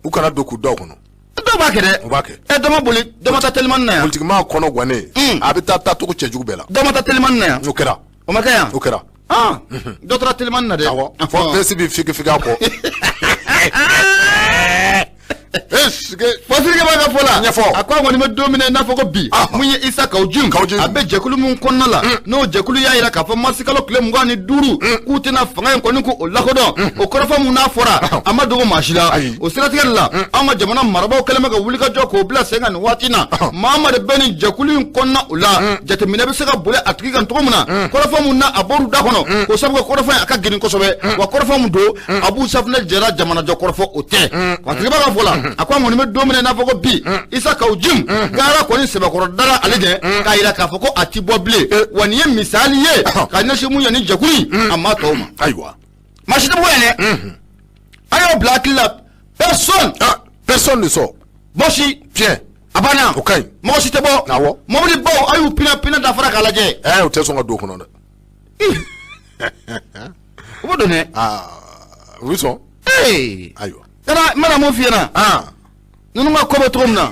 U kana don k'u da o kɔnɔ. Dɔw b'a kɛ dɛ. U b'a kɛ. Ɛ, dɔ ma boli, dɔ ma taa telimani na yan. Politikimaa kɔnɔ gannen. A bɛ taa taacogo cɛjugu bɛɛ la. Dɔ ma taa telimani na yan. O kɛra. O ma kɛ yan. O kɛra. Dɔ taara telimani na dɛ. Awɔ, fɔ bɛsi bɛ figi figi a kɔ. Fasirikɛ b'a ka fɔ la. Ɲɛfɔ. A ko a kɔni bɛ don min na i n'a fɔ ko bi, mun ye Isa Kawu Jim, a bɛ jɛkulu min kɔnɔna la, n'o jɛkulu y'a jira k'a fɔ mars kalo tile 25 k'u tɛna fanga in kɔni k'o lakodɔn. O kɔrɔfɔ mun n'a fɔra, a ma dogo maa si la. O siratigɛ la, an ka jamana marabaaw kɛlen bɛ ka wulikajɔ k'o bila sen kan nin waati in na. Maa maa de bɛ nin jɛkulu in kɔnɔna o la, jateminɛ bɛ se ka boli a tigi kan cogo min na, kɔrɔfɔ mun na a bɔr'u da kɔnɔ, k'o sabu kɛ kɔrɔfɔ in a ka girin kosɛbɛ. Wa kɔrɔfɔ mun don, a b'u safunɛ jɛra jamanajɔ kɔrɔfɔ o tɛ. Fasirikɛ b'a ka fɔ la, a ko an kɔni bɛ don min na i n'a fɔ ko bi, Isa Kawu Jim gara kɔni sɛbɛkɔrɔ dara ale ɲɛ k'a jira k'a fɔ ko a ti bɔ bilen. Wa nin ye misali ye ka ɲɛsin mun ye ni jɛkulu in a maa tɔw ma. Ayiwa. Maa si tɛ bɔ yan dɛ. A y'o bila hakili la, personne. Personne ne sort. Mɔgɔ si. Tiɲɛ. A banna. O ka ɲi. Mɔgɔ si tɛ bɔ. Awɔ. Mɔbili baw, a y'u pinɛ dafara k'a lajɛ. Ɛɛ, o tɛ sɔn ka don o kɔnɔ dɛ. O bɛ don dɛ. U bɛ sɔn. Ee. Ayiwa. Kana n bɛna mun f'i ɲɛna. Ninnu ka ko bɛ cogo min na.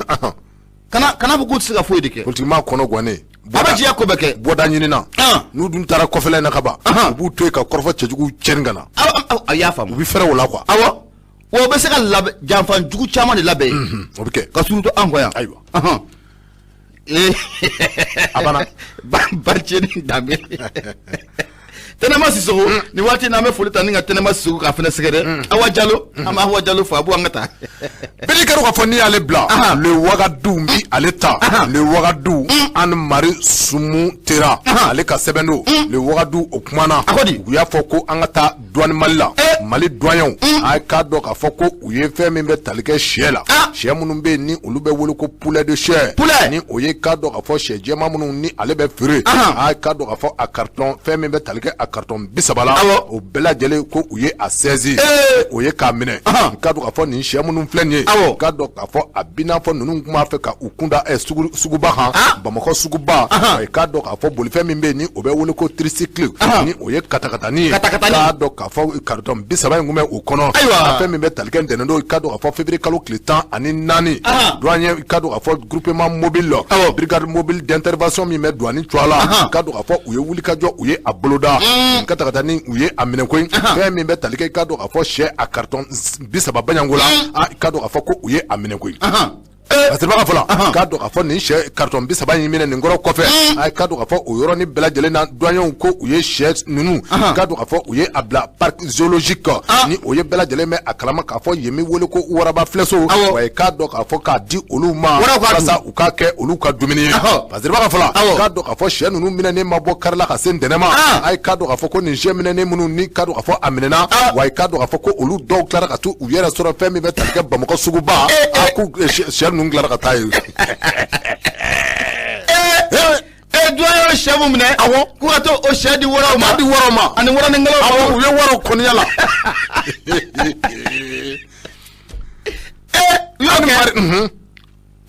Kana fɔ k'u tɛ se ka foyi de kɛ. Politikimaa kɔnɔ gannen. A bɛ diɲɛ ko bɛɛ kɛ. Bɔda ɲinina. N'u dun taara kɔfɛla in na ka ban. U b'u to yen ka kɔrɔfɔ cɛjugu cɛni ka na. A y'a faamu. U bɛ fɛrɛ o la quoi. Awɔ. Wa u bɛ se ka labɛn janfa jugu caman de labɛn. O bɛ kɛ. Ka surtout an kɔ yan. Ayiwa. A banna. Baceni danbe. Tɛnɛma Sisoko, nin waati in na an bɛ foli ta ni ka Tɛnɛma Sisoko k'a fana sɛgɛrɛ. Awa Jalo, an bɛ Awa Jalo fo, a b'o an ka taa. Bɛɛ kɛra k'a fɔ n'i y'ale bila le Wagadu bi ale ta le Wagadu Anne Marie Sumu Tera ale ka sɛbɛn don le Wagadu o kumana. A ko di? U y'a fɔ ko an ka taa douane Mali la, Mali douaniers a k'a dɔn k'a fɔ ko u ye fɛn min bɛ tali kɛ sɛ la, sɛ minnu bɛ yen ni olu bɛ wele ko poulet de chair, ni o ye k'a dɔn k'a fɔ sɛ jɛman minnu ni ale bɛ feere, a k'a dɔn k'a fɔ a carton fɛn min bɛ tali kɛ a carton 30 la, o bɛɛ lajɛlen ko u ye a saisi, o ye k'a minɛ. K'a dɔn k'a fɔ nin sɛ minnu filɛ nin ye, k'a dɔn k'a fɔ a b'i n'a fɔ ninnu tun b'a fɛ ka u kunda suguba kan, Bamakɔ suguba, k'a dɔn k'a fɔ bolifɛn min bɛ yen ni o bɛ wele ko tricycle, ni o ye katakatani ye, k'a dɔn k'a fɔ carton 30 in tun bɛ o kɔnɔ. Ayiwa. Fɛn min bɛ tali kɛ ntɛnɛn don, k'a dɔn k'a fɔ février kalo tile 14, douanier k'a dɔn k'a fɔ groupement mobile, brigade mobile d'intervention min bɛ douane cogoya la, k'a dɔn k'a fɔ u ye wulikajɔ, u ye a boloda katakatani, u ye a minɛ koyi. Fɛn min bɛ tali kɛ k'a dɔn k'a fɔ sɛ a carton 30 baɲanko la, k'a dɔn k'a fɔ ko u ye a minɛ koyi. Parce que baga fɔlɔ k'a dɔn k'a fɔ nin sɛ carton 30 in minɛ nin kɔrɔ kɔfɛ, a k'a dɔn k'a fɔ o yɔrɔnin bɛɛ lajɛlen na douaniers ko u ye sɛ ninnu k'a dɔn k'a fɔ u ye a bila parc zoologique, ni o ye bɛɛ lajɛlen bɛ a kalama k'a fɔ yen bɛ wele ko waraba filɛso, wa k'a dɔn k'a fɔ k'a di olu ma walasa u k'a kɛ olu ka dumuni ye. Parce que baga fɔlɔ k'a dɔn k'a fɔ sɛ ninnu minɛnen ma bɔ kari la ka se ntɛnɛn ma, a ye k'a dɔn k'a fɔ ko nin sɛ minɛnen minnu ni k'a dɔn k'a fɔ a minɛna, wa k'a dɔn k'a fɔ ko olu dɔw tilara ka t'u yɛrɛ sɔrɔ fɛn min bɛ tali kɛ Bamakɔ suguba, a k'u sɛ ninnu tilara ka taa yen. Douanier ye sɛ mun minɛ, awɔ, k'u ka t'o sɛ di waraw ma, di waraw ma, ani waranikɛlaw, awɔ, u ye waraw kɔniya la. U y'o kɛ.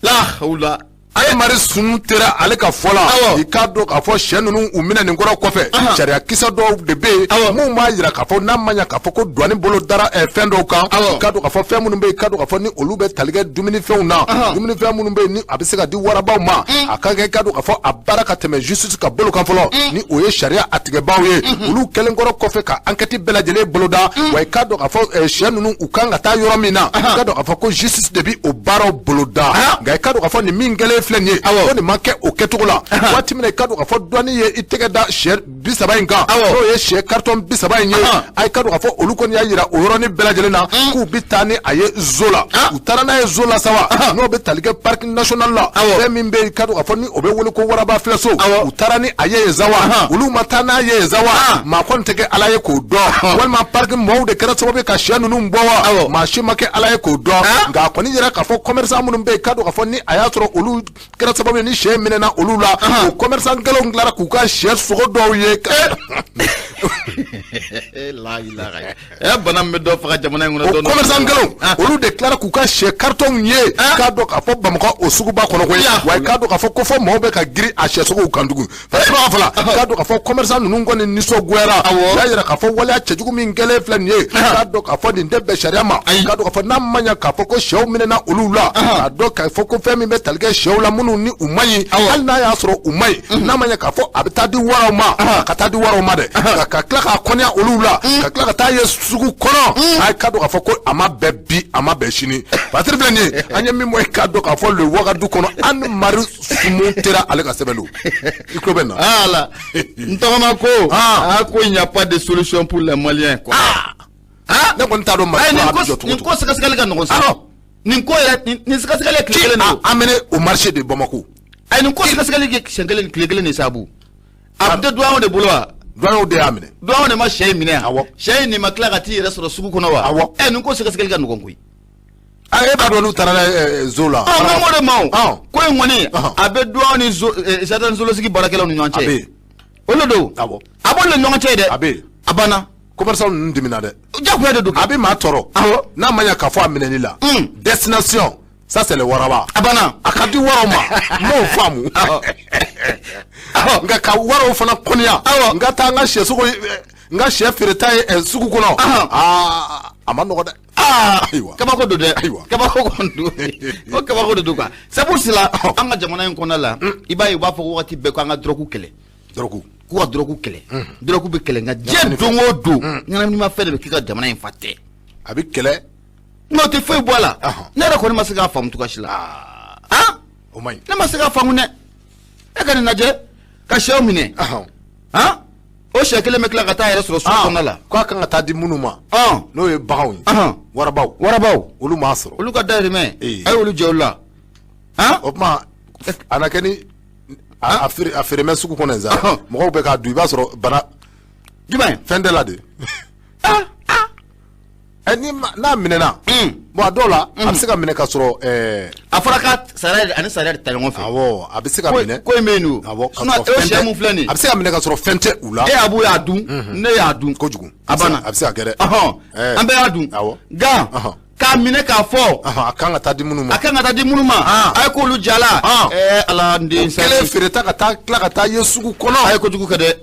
La hawla. A ye Anne-Marie Sunu Tera ale ka fɔ la, i k'a dɔn k'a fɔ sɛ ninnu u minɛ nin kɔrɔ kɔfɛ, sariya kisɛ dɔw de bɛ yen mun b'a jira k'a fɔ n'a ma ɲɛ k'a fɔ ko douane bolo dara fɛn dɔw kan, i k'a dɔn k'a fɔ fɛn minnu bɛ yen, i k'a dɔn k'a fɔ ni olu bɛ tali kɛ dumunifɛnw na, dumunifɛn minnu bɛ yen ni a bɛ se ka di warabaw ma, a ka kɛ i k'a dɔn k'a fɔ a baara ka tɛmɛ justice ka bolo kan fɔlɔ, ni o ye sariya a tigɛbaaw ye. Olu kɛlen kɔrɔ kɔfɛ ka enquête bɛɛ lajɛlen boloda, wa i k'a dɔn k'a fɔ sɛ ninnu u kan ka taa yɔrɔ min na, i k'a dɔn k'a fɔ ko justice de bi o baaraw boloda. Nka i k'a dɔn k'a fɔ nin min kɛlen filɛ nin ye, ko nin ma kɛ o kɛcogo la. Waati min na i k'a dɔn k'a fɔ douane ye i tɛgɛ da sɛ 30 in kan, n'o ye sɛ carton 30 in ye, a k'a dɔn k'a fɔ olu kɔni y'a jira o yɔrɔnin bɛɛ lajɛlen na k'u bɛ taa ni a ye zoo la. U taara n'a ye zoo la sa wa, n'o bɛ tali kɛ parc national la, fɛn min bɛ yen i k'a dɔn k'a fɔ ni o bɛ wele ko waraba filɛso, u taara ni a ye yen sa wa, olu ma taa n'a ye yen sa wa, maa kɔni tɛ kɛ Ala ye k'o dɔn, walima parc mɔɔw de kɛra sababu ye ka sɛ ninnu bɔ wa, maa si ma kɛ Ala ye k'o dɔn. Nka a kɔni yira k'a fɔ commerçant minnu bɛ yen, k'a dɔn k'a fɔ ni a y'a sɔrɔ olu kɛra sababu ye ni sɛ minɛna olu la, o commerçant gɛlɛnw tilara k'u ka sɛ sogo dɔw ye. Bana min bɛ dɔ faga jamana in kɔnɔ. O commerçant gɛlɛnw olu de tilara k'u ka sɛ carton ye, k'a dɔn k'a fɔ Bamakɔ o suguba kɔnɔ koyi, wa k'a dɔn k'a fɔ ko fɔ maaw bɛ ka girin a sɛ sogow kan tugun. Fala k'a dɔn k'a fɔ commerçant ninnu kɔni nisɔngoyara, u y'a jira k'a fɔ waleya cɛjugu min kɛlen filɛ nin ye, k'a dɔn k'a fɔ nin tɛ bɛn sariya ma, k'a dɔn k'a fɔ n'a ma ɲɛ k'a fɔ ko sɛw minɛna olu la, k'a dɔn k'a fɔ ko fɛn min bɛ tali kɛ sɛw la minnu ni u man ɲi, hali n'a y'a sɔrɔ u man ɲi, n'a ma ɲɛ k'a fɔ a bɛ taa di waraw ma, a ka taa di waraw ma dɛ, ka tila k'a kɔniya olu la, ka tila ka taa ye sugu kɔnɔ, a k'a dɔn k'a fɔ ko a ma bɛn bi, a ma bɛn sini. Patiri filɛ nin ye, an ye min bɔ i k'a dɔn k'a fɔ le Wagadu kɔnɔ, Anne-Marie Sumu Tera ale ka sɛbɛn don. I tulo bɛ na. Ala n tɔgɔma ko a ko il n'y a pas de solution pour les Maliens quoi. Ne kɔni t'a dɔn Mali a bɛ jɔ cogo. Nin ko sɛgɛsɛgɛli ka nɔgɔn sa. Nin ko yɛrɛ nin sɛgɛsɛgɛli ye tile kelen de. Qui a amené au marché de Bamako? Ayi, nin ko sɛgɛsɛgɛli ye siɲɛ kelen tile kelen de sa bu. A tɛ douane de bolo wa? Douane de y'a minɛ. Douane de ma sɛ in minɛ yan. Awɔ. Sɛ in nin ma tila ka t'i yɛrɛ sɔrɔ sugu kɔnɔ wa? Awɔ. Ɛ nin ko sɛgɛsɛgɛli ka nɔgɔn koyi. E b'a dɔn n'u taara n'a zoo la. Ɔ n ko de ma o. Ko in kɔni a bɛ douane ni jardin zoologique baarakɛlaw ni ɲɔgɔn cɛ. A bɛ yen. Olu de don. Awɔ. A b'olu ni ɲɔgɔn cɛ dɛ. A bɛ yen. A banna. Commerçant ninnu dimina dɛ. Jagoya de don. A bɛ maa tɔɔrɔ. Awɔ. N'a ma ɲɛ k'a fɔ a minɛli la. Destination, ça c'est le waraba. A banna. A ka di waraw ma, n m'o faamu. Nka ka waraw fana kɔniya. Awɔ. N ka taa n ka sɛ sogo, n ka sɛ feereta ye sugu kɔnɔ. Aa a ma nɔgɔ dɛ. Ayiwa. Kabako don dɛ. Ayiwa. Kabako kɔni don. O kabako de don quoi. C'est pour cela an ka jamana in kɔnɔna la, i b'a ye u b'a fɔ wagati bɛɛ ko an ka drogue kɛlɛ. Drogue. K'u ka drogue kɛlɛ. Drogue bɛ kɛlɛ nka diɲɛ don o don, ɲɛnaminimafɛn de bɛ k'i ka jamana in fa tɛ. A bɛ kɛlɛ. N'o tɛ foyi bɔ a la. Ne yɛrɛ kɔni ma se k'a faamu cogoya si la. Han? O man ɲi. Ne ma se k'a faamu dɛ. E ka nin lajɛ ka sɛw minɛ. Han? O sɛ kelen bɛ tila ka taa yɛrɛ sɔrɔ sugu kɔnɔna la. K'a kan ka taa di minnu ma. N'o ye baganw ye. Warabaw. Warabaw. Olu m'a sɔrɔ. Olu ka dahirimɛ. A ye olu jɛ olu la. Han? O tuma a na kɛ ni a feere mɛ sugu kɔnɔ yen sa. Mɔgɔw bɛ k'a dun, i b'a sɔrɔ bana. Jumɛn? Fɛn tɛ la de. Ni n'a minɛna. Bon a dɔw la a bɛ se ka minɛ ka sɔrɔ. A fɔra ka sariya ani sariya de ta ɲɔgɔn fɛ. Awɔ, a bɛ se ka minɛ. Ko in bɛ yen o. Awɔ. Sinon e sɛ mun filɛ nin ye. A bɛ se ka minɛ ka sɔrɔ fɛn tɛ u la. E Abu y'a dun. Ne y'a dun. Kojugu. A banna. A bɛ se ka kɛ dɛ. An bɛɛ y'a dun. Awɔ. Nka. K'a minɛ k'a fɔ. A kan ka taa di minnu ma. A kan ka taa di minnu ma. A ye k'olu jala. Ala n den sa. Kelen feereta ka taa tila ka taa ye sugu kɔnɔ. A ye kojugu kɛ dɛ.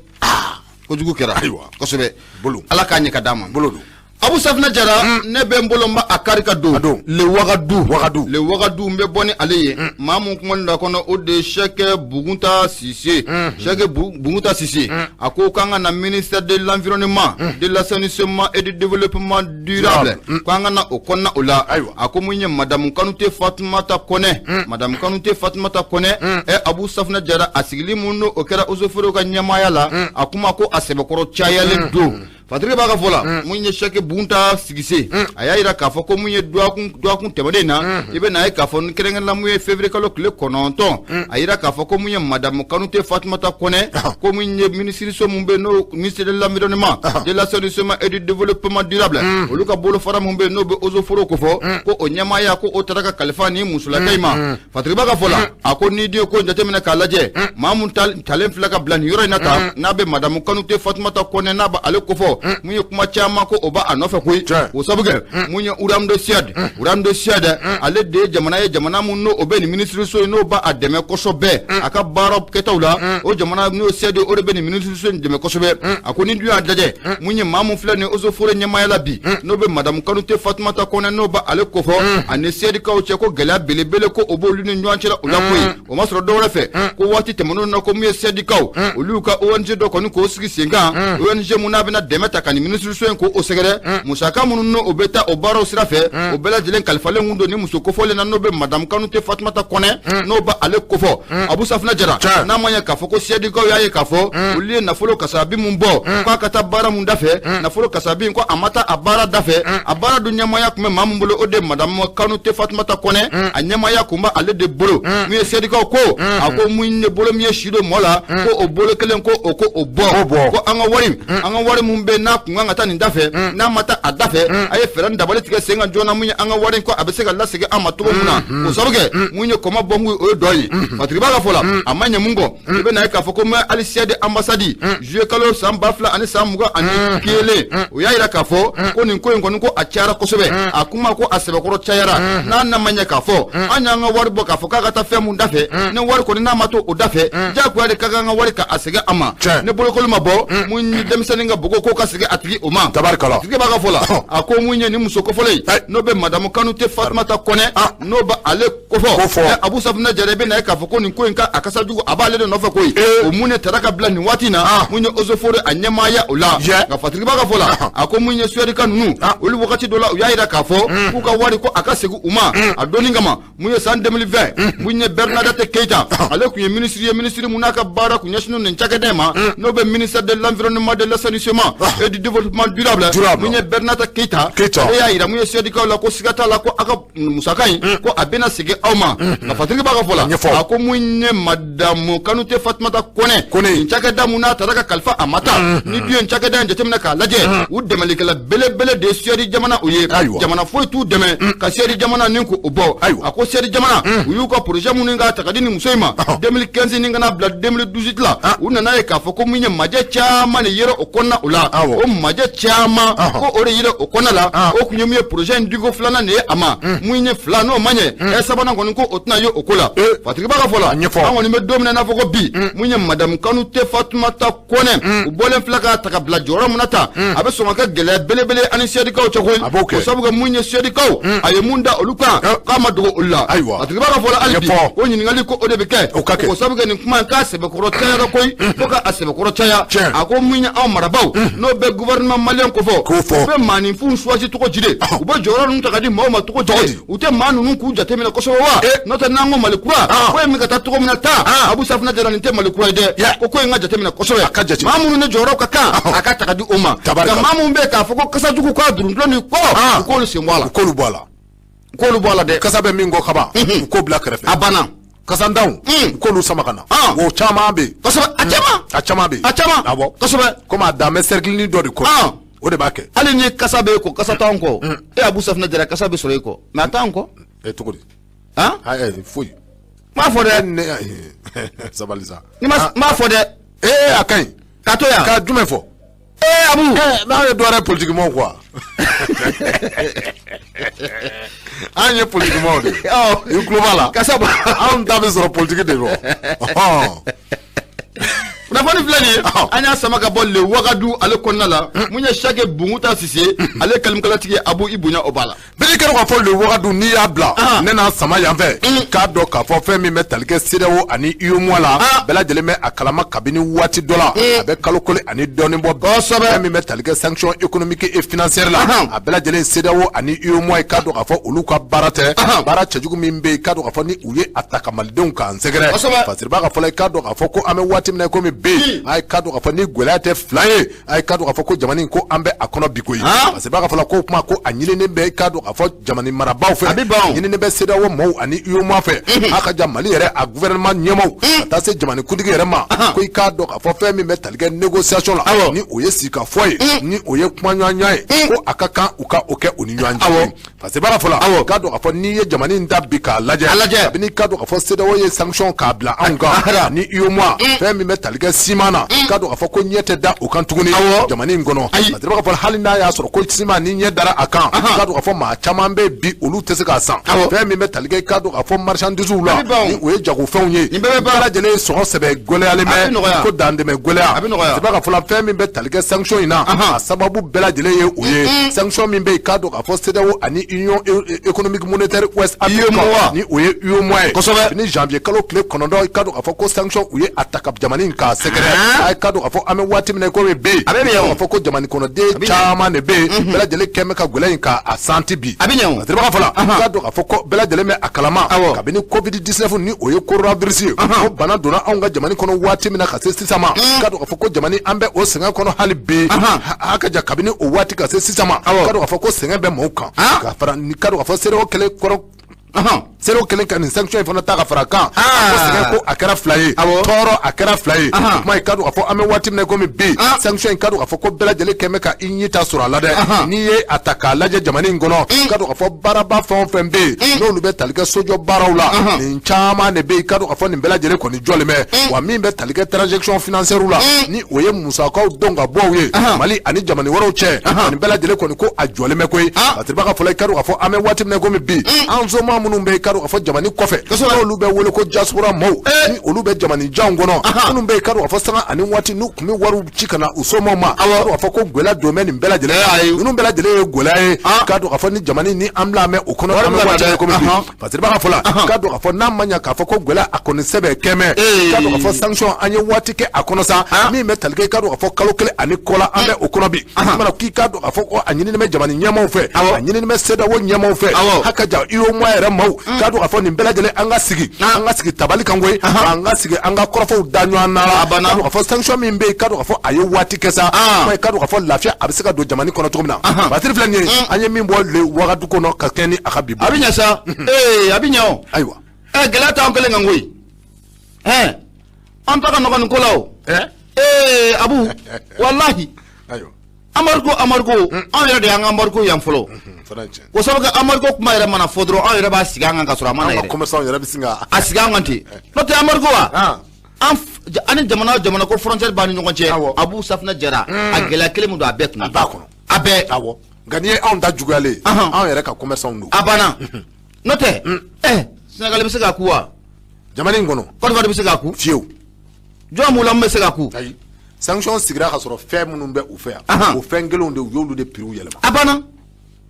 Kojugu kɛra. Ayiwa. Kosɛbɛ. Bolo. Ala k'a ɲɛ ka d'a ma. Bolo don. Abu Safinɛ Jara, ne bɛ n bolo n b'a kari ka don. Le Wagadu. Wagadu. Le Wagadu n bɛ bɔ ni ale ye. Maa mun kumalen don a kɔnɔ o de ye Sɛkɛ Bugunta Sise. Sɛkɛ Bugunta Sise. A ko k'an ka na ministère de l'environnement, de l'assainissement et du développement durable. K'an ka na o kɔnɔna o la. Ayiwa. A ko mun ye Madame Kanute Fatumata Kɔnɛ. Madame Kanute Fatumata Kɔnɛ. Abu Safinɛ Jara a sigili mun n'o o kɛra Eaux et Forêts ka ɲɛmaaya la. A kuma ko a sɛbɛkɔrɔ cayalen don. Fatiri b'a ka fɔ la mun ye Sɛkɛ Bunta Sigise a y'a jira k'a fɔ ko mun ye dɔgɔkun tɛmɛnen na i bɛ n'a ye k'a fɔ kɛrɛnkɛrɛn la mun ye février kalo tile 9 a jira k'a fɔ ko mun ye Madame Kanute Fatumata Kɔnɛ ko mun ye minisiriso mun bɛ n'o ministère de l'environnement, de l'assainissement et du développement durable olu ka bolofara mun bɛ n'o bɛ eaux et forêts kofɔ ko o ɲɛmaaya ko o taara ka kalifa ni musolaka in ma. Fatiri b'a ka fɔ la a ko n'i den ko jateminɛ k'a lajɛ maa mun talen filɛ ka bila nin yɔrɔ in na tan n'a bɛ Madame Kanute Fatumata Kɔnɛ n'a bɛ ale kofɔ Mun ye kuma caman ko o b'a nɔfɛ koyi. O sabu kɛ mun ye Royaume de Suède, Royaume de Suède ale de ye jamana ye, jamana mun n'o bɛ nin minisiriso in n'o b'a dɛmɛ kosɛbɛ a ka baara kɛtaw la. O jamana n'o Suède, o de bɛ nin minisiriso in dɛmɛ kosɛbɛ. A ko ni dun y'a lajɛ, mun ye maa mun filɛ nin eaux et forêts ɲɛmaaya la bi, n'o bɛ madame Kanute Fatumata Kɔnɛ, n'o b'ale kofɔ, ani Suèdekaw cɛ ko gɛlɛya belebele ko o b'olu ni ɲɔgɔn cɛ la o la koyi. O ma sɔrɔ dɔwɛrɛ fɛ ko waati tɛmɛnenw na, ko mun ye Suèdekaw, olu y'u ka ONG dɔ kɔni k'o sigi sen kan, ONG mun n'a bɛna dɛmɛ ta ka nin minisiriso in k'o sɛgɛrɛ. Musaka minnu n'o o bɛ taa o baaraw sira fɛ, o bɛɛ lajɛlen kalifalen kun don ni muso kofɔlen na, n'o bɛ madame Kanute Fatumata Kɔnɛ, n'o b'ale kofɔ. Abu Safunɛ Jara, n'a ma ɲɛ k'a fɔ ko Suèdekaw y'a ye k'a fɔ olu ye nafolo kasabi mun bɔ k'a ka taa baara mun dafɛ, nafolo kasabi ko a ma taa a baara dafɛ. A baara dun ɲɛmaaya tun bɛ maa min bolo, o de ye madame Kanute Fatumata Kɔnɛ, a ɲɛmaaya tun b'ale de bolo. Mun ye Suèdekaw ko, a ko mun ye bolo min ye si don mɔ la, ko o bolo kelen ko o ko o bɔ, ko an ka wari mun bɛ n'a kun kan ka taa nin dafɛ, n'a ma taa a dafɛ, a ye fɛɛrɛ ni dabali tigɛ sen kan joona, mun ye an ka wari ko a bɛ se ka lasegin an ma cogo min na. O sababu kɛ mun ye kɔmɔ bɔnkun, o ye dɔ ye. Fatigi b'a ka fɔ la, a ma ɲɛ mun kɔ, i bɛ na ye k'a fɔ ko mɛ hali Suède ambassade, juillet kalo san 2021, o y'a yira k'a fɔ ko nin ko in kɔni ko a cayara kosɛbɛ, a kuma ko a sɛbɛkɔrɔ cayara. N'a ma ɲɛ k'a fɔ an y'an ka wari bɔ k'a fɔ k'a ka taa fɛn mun dafɛ, ni wari kɔni n'a ma to o dafɛ, diyagoya de ka kan ka wari ka a segin a ma. Ne bolokoli ma bɔ, mun ye denmisɛnnin ka bogo ko ka segin a tigi o ma. Tabarikala. Tigi b'a ka fɔ la, a ko mun ye nin muso kofɔlen, n'o bɛ madame Kanute Fatumata Kɔnɛ, n'o bɛ ale kofɔ. Abu Safunɛ Jara, i bɛ na ye k'a fɔ ko nin ko in ka a kasa jugu a b'ale de nɔfɛ koyi. O mun de tara ka bila nin waati in na, mun ye eaux et forêts a ɲɛmaaya o la. Nka Fatigi b'a ka fɔ la, a ko mun ye Suède ninnu, olu wagati dɔ la u y'a yira k'a fɔ k'u ka wari ko a ka segin u ma. A donni kama, mun ye san 2020, mun ye Bernadette Keita, ale tun ye ministre ye, ministre mun n'a ka baara kun ɲɛsinnen nin cakɛda in ma, n'o bɛ ministère de l'Environnement, de l'Assainissement et du Développement durable. Mun ye Bernadette Keita, ale y'a yira mun ye Suèdekaw la ko siga t'a la ko a ka musaka in ko a bɛna segin aw ma. Nka Fatigi b'a ka fɔ la, a ko mun ye madame Kanute Fatumata Kɔnɛ, nin cakɛda mun n'a taara ka kalifa a ma ta, ni dun ye cakɛda in jateminɛ k'a lajɛ, u dɛmɛlikɛla belebele de ye Suède jamana o ye. Jamana foyi t'u dɛmɛ ka Suède jamana ni k'o bɔ. A ko Suède jamana, u y'u ka projet minnu k'a ta ka di nin muso in ma 2015 ni kana bila 2018 la, u nana ye k'a fɔ ko mun ye majɛ caman de yera o kɔnɔna o la. O majɛ caman ko o de yera o kɔnɔna la, o kun ye mun ye projet in diko filanan de ye a ma. Mun ye fila n'o ma ɲɛ, sabanan kɔni ko o tɛna ye o ko la. Fatigi b'a ka fɔ la, an kɔni bɛ don min na i n'a fɔ ko bi, mun ye madame Kanute Fatumata Kɔnɛ, u bɔlen filɛ k'a ta ka bila jɔyɔrɔ mun na ta, a bɛ sɔn ka kɛ gɛlɛya belebele ani Suèdekaw cɛ koyi. O sabu kɛ mun ye Suèdekaw, a ye mun da olu kan k'a ma dogo olu la. Fatigi b'a ka fɔ la, hali bi ko ɲininkali ko o de bɛ kɛ. O sabu kɛ nin kuma in k'a sɛbɛkɔrɔ cayara koyi, fo ka a sɛbɛkɔrɔ caya. A ko mun ye anw marabaaw, n'o bɛ gouvernement malien kofɔ, u bɛ maaninfinw choisi cogo di? U bɛ jɔyɔrɔ ninnu ta ka di maaw ma cogo di? U tɛ maa ninnu k'u jateminɛ kosɛbɛ wa? N'o tɛ, n'an ko Mali kura ko in bɛ ka taa cogo min na tan, Abu Safunɛ Jara, nin tɛ Mali kura ye dɛ. Ko in ka jateminɛ kosɛbɛ, maa minnu ni jɔyɔrɔ ka kan, a ka ta ka di o ma. Nka maa minnu bɛ yen k'a fɔ ko kasa jugu k'a duruntulɔ ni kɔ, u k'olu sen bɔ a la. U k'olu bɔ a la. U k'olu bɔ a la dɛ. Kasa bɛ min kɔ kaban, u k'o bila kɛrɛfɛ. A banna. Kasandanw, u k'olu sama ka na. O caman bɛ yen. Kosɛbɛ, a caman. A caman bɛ yen. A caman. Awɔ. Kosɛbɛ. Komi a dan bɛ cercle dɔ de kɔnɔ, o de b'a kɛ. Hali ni kasa bɛ e kɔ, kasa t'anw kɔ. E Abu Safunɛ Jara, kasa bɛ sɔrɔ e kɔ, mais a t'anw kɔ. Ɛ, cogo di? Han? Foyi. N m'a fɔ dɛ. Ne sabali sa. Ni ma n b'a fɔ dɛ. Ee, a ka ɲi. Ka to yan. Ka jumɛn fɔ? Ee Abu. N'an ye dɔwɛrɛ politique mɔgɔw quoi. An ye politique mɔgɔw de ye. I tulo b'a la. Kasa bɔ. Anw ta bɛ sɔrɔ politique de rɔ. Kunnafoni filɛ nin ye, an y'a sama ka bɔ le Wagadu ale kɔnɔna la. Mun ye Sake Bunguta Sise, ale kalimikalatigi, Abu, i bonya o b'a la. Bɛɛ kɛra k'a fɔ le Wagadu, n'i y'a bila ne n'a sama yan fɛ, k'a dɔn k'a fɔ fɛn min bɛ tali kɛ CEDEAO ani UEMOA la, bɛɛ lajɛlen bɛ a kalama kabini waati dɔ la, a bɛ kalo kelen ani dɔɔnin bɔ. Fɛn min bɛ tali kɛ sanction économique et financière la, a bɛɛ lajɛlen CEDEAO ani UEMOA ye, k'a dɔn k'a fɔ olu ka baara tɛ baara cɛjugu min bɛ yen, k'a dɔn k'a fɔ ni u ye a ta ka malidenw k'an sɛgɛrɛ. Fasiriba ka fɔ la, i k'a dɔn k'a fɔ ko an bɛ waati min na komi bi, a ye k'a dɔn k'a fɔ ni gɛlɛya tɛ fila ye, a ye k'a dɔn k'a fɔ ko jamana in ko an bɛ a kɔnɔ bi koyi. Fasiriba ka fɔ la, ko kuma ko a ɲininen bɛ, i k'a dɔn k'a fɔ jamana marabaaw fɛ, ɲininen bɛ CEDEAO maaw ani UEMOA fɛ, a ka ja Mali yɛrɛ a gouvernement ɲɛmaaw ka taa se jamana kuntigi yɛrɛ ma, ko i k'a dɔn k'a fɔ fɛn min bɛ tali kɛ négociation la, ni o ye sigikafɔ ye, ni o ye kumaɲɔgɔnya ye, ko a ka kan u ka o kɛ u ni ɲɔgɔn cɛ. Parce que baara fɔlɔ, k'a dɔn k'a fɔ n'i ye jamana in ta bi k'a lajɛ, kabini k'a dɔn k'a fɔ CEDEAO ye sanction k'a bila anw kan ni UEMOA, fɛn min bɛ tali kɛ si siman na, k'a dɔn k'a fɔ ko ɲɛ tɛ da o kan tuguni jamana in kɔnɔ. Parce que k'a fɔ hali n'a y'a sɔrɔ ko siman ni ɲɛ dara a kan, k'a dɔn k'a fɔ maa caman bɛ bi olu tɛ se k'a san. Fɛn min bɛ tali kɛ, k'a dɔn k'a fɔ marchandises la, ni o ye jagofɛnw ye, nin bɛɛ bɛɛ lajɛlen sɔngɔ sɛbɛ gɛlɛyalen bɛ ko dantɛmɛ gɛlɛya. C'est pas k'a fɔ la fɛn min bɛ tali kɛ sanction in na, a sababu bɛɛ lajɛlen ye o ye sanction min bɛ yen, k'a dɔn k'a fɔ CEDEAO ani Union économique monétaire Ouest Afrique, ni o ye UEMOA ye. Ni janvier kalo tile 9, k'a dɔn k'a fɔ ko sanction u ye a ta ka jamana in k'a sɛgɛrɛ. A k'a dɔn k'a fɔ an bɛ waati min na komi bi, a bɛ k'a fɔ ko jamana kɔnɔden caman de bɛ yen, bɛɛ lajɛlen kɛn bɛ ka gɛlɛya in k'a santi bi. A bɛ ɲɛ o. Parce que la, k'a dɔn k'a fɔ ko bɛɛ lajɛlen bɛ a kalama kabini Covid-19, ni o ye coronavirus ye, o bana donna anw ka jamana kɔnɔ waati min na ka se sisan ma, k'a dɔn k'a fɔ ko jamana an bɛ o sɛgɛn kɔnɔ hali bi. A ka ja kabini o waati ka se sisan ma, k'a dɔn k'a fɔ ko sɛgɛn bɛ maaw kan ka fara, k'a dɔn k'a fɔ CEDEAO kɛlen kɔrɔ, CEDEAO kelen ka nin sanction in fana ta ka fara kan, ko sɛgɛn ko a kɛra fila ye, tɔɔrɔ a kɛra fila ye. Kuma ye, k'a dɔn k'a fɔ an bɛ waati min na komi bi, sanction in, k'a dɔn k'a fɔ ko bɛɛ lajɛlen kɛn bɛ ka i ɲi ta sɔrɔ a la dɛ. N'i ye a ta k'a lajɛ jamana in kɔnɔ, k'a dɔn k'a fɔ baaraba fɛn o fɛn bɛ yen, n'olu bɛ tali kɛ sojɔ baaraw la, nin caman de bɛ yen, k'a dɔn k'a fɔ nin bɛɛ lajɛlen kɔni jɔlen bɛ. Wa min bɛ tali kɛ transaction financière la, ni o ye musakaw dɔn ka bɔ u ye Mali ani jamana wɛrɛw cɛ, nin bɛɛ lajɛlen kɔni ko a jɔlen bɛ koyi. Parce que k'a fɔ la, k'a dɔn k'a fɔ an bɛ waati min na komi bi, an soma minnu bɛ yen, k'a dɔn k'a fɔ jamana kɔfɛ, n'olu bɛ wele ko diaspora maaw, ni olu bɛ jamana janw kɔnɔ, minnu bɛ yen, k'a dɔn k'a fɔ sanga ani waati n'u tun bɛ wariw ci ka na u somaw ma, k'a dɔn k'a fɔ ko gɛlɛya don bɛ nin bɛɛ lajɛlen, ninnu bɛɛ lajɛlen ye gɛlɛya ye. K'a dɔn k'a fɔ ni jamana ni an bila mɛn o kɔnɔ, an bɛ waati min komi bi. Parce que b'a fɔ la, k'a dɔn k'a fɔ n'a ma ɲɛ k'a fɔ ko gɛlɛya a kɔni sɛbɛn kɛmɛ, k'a dɔn k'a fɔ sanction an ye waati kɛ a kɔnɔ sa, min bɛ tali kɛ, k'a dɔn k'a fɔ kalo 1 ani kɔ la, an bɛ o kɔnɔ bi. Kumana k'i k'a dɔn k'a fɔ ko a ɲinini bɛ jamana ɲɛmaaw fɛ, a ɲinini bɛ CEDEAO ɲɛmaaw fɛ, haka ja UEMOA yɛrɛ maaw, k'a dɔn k'a fɔ nin bɛɛ lajɛlen an ka sigi, an ka sigi tabali kan koyi, an ka sigi an ka kɔrɔfɔw da ɲɔgɔn na la. K'a dɔn k'a fɔ sanction min bɛ yen, k'a dɔn k'a fɔ a ye waati kɛ sa, k'a dɔn k'a fɔ lafiya a bɛ se ka don jamana kɔnɔ cogo min na. Batiri filɛ nin ye, an ye min bɔ le wagadu kɔnɔ ka kɛ ni a ka bi. A bɛ ɲɛ sa, a bɛ ɲɛ o. Ayiwa. Gɛlɛya t'anw kelen kan koyi. An ta ka nɔgɔn nin ko la o. Abu, walahi. Ayiwa. Embargo, anw yɛrɛ de y'an ka embargo yan fɔlɔ. O sababu kɛ embargo kuma yɛrɛ mana fɔ dɔrɔn, anw yɛrɛ b'a sigi an kan ka sɔrɔ a ma na yɛrɛ. An ka commerçant yɛrɛ bɛ sin ka a sigi an kan ten. N'o tɛ embargo wa? An ni jamana o jamana ko frontière b'an ni ɲɔgɔn cɛ. Abu Safinɛ Jara, a gɛlɛya kelen min don a bɛɛ kunna. A b'a kɔnɔ. A bɛɛ. Awɔ. Nka n'i ye anw ta juguyalen, anw yɛrɛ ka commerçant don. A banna. N'o tɛ, Sénégal bɛ se k'a ku wa? Jamana in kɔnɔ. Côte d'Ivoire bɛ se k'a ku? Fiyewu. Jɔn b'u la mun bɛ se k'a ku? Ayi. Sanction sigira ka sɔrɔ fɛn minnu bɛ u fɛ yan, o fɛn kelenw de u y'olu de prix yɛlɛma. A banna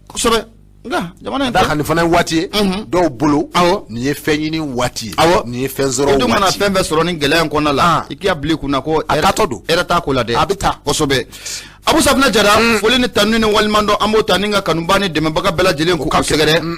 kosɛbɛ. Nka jamana in da kan nin fana ye waati ye dɔw bolo, nin ye fɛn ɲini waati ye, nin ye fɛn sɔrɔ waati ye. I dun mana fɛn fɛn sɔrɔ ni gɛlɛya in kɔnɔna la, i k'i bila i kunna ko a taatɔ don, hɛrɛ t'a ko la dɛ, a bɛ taa kosɛbɛ. Abu Safinɛ Jara, foli ni tanuni ni waleɲumandɔn an b'o ta ni ka kanuba ni dɛmɛbaga bɛɛ lajɛlen k'u sɛgɛrɛ.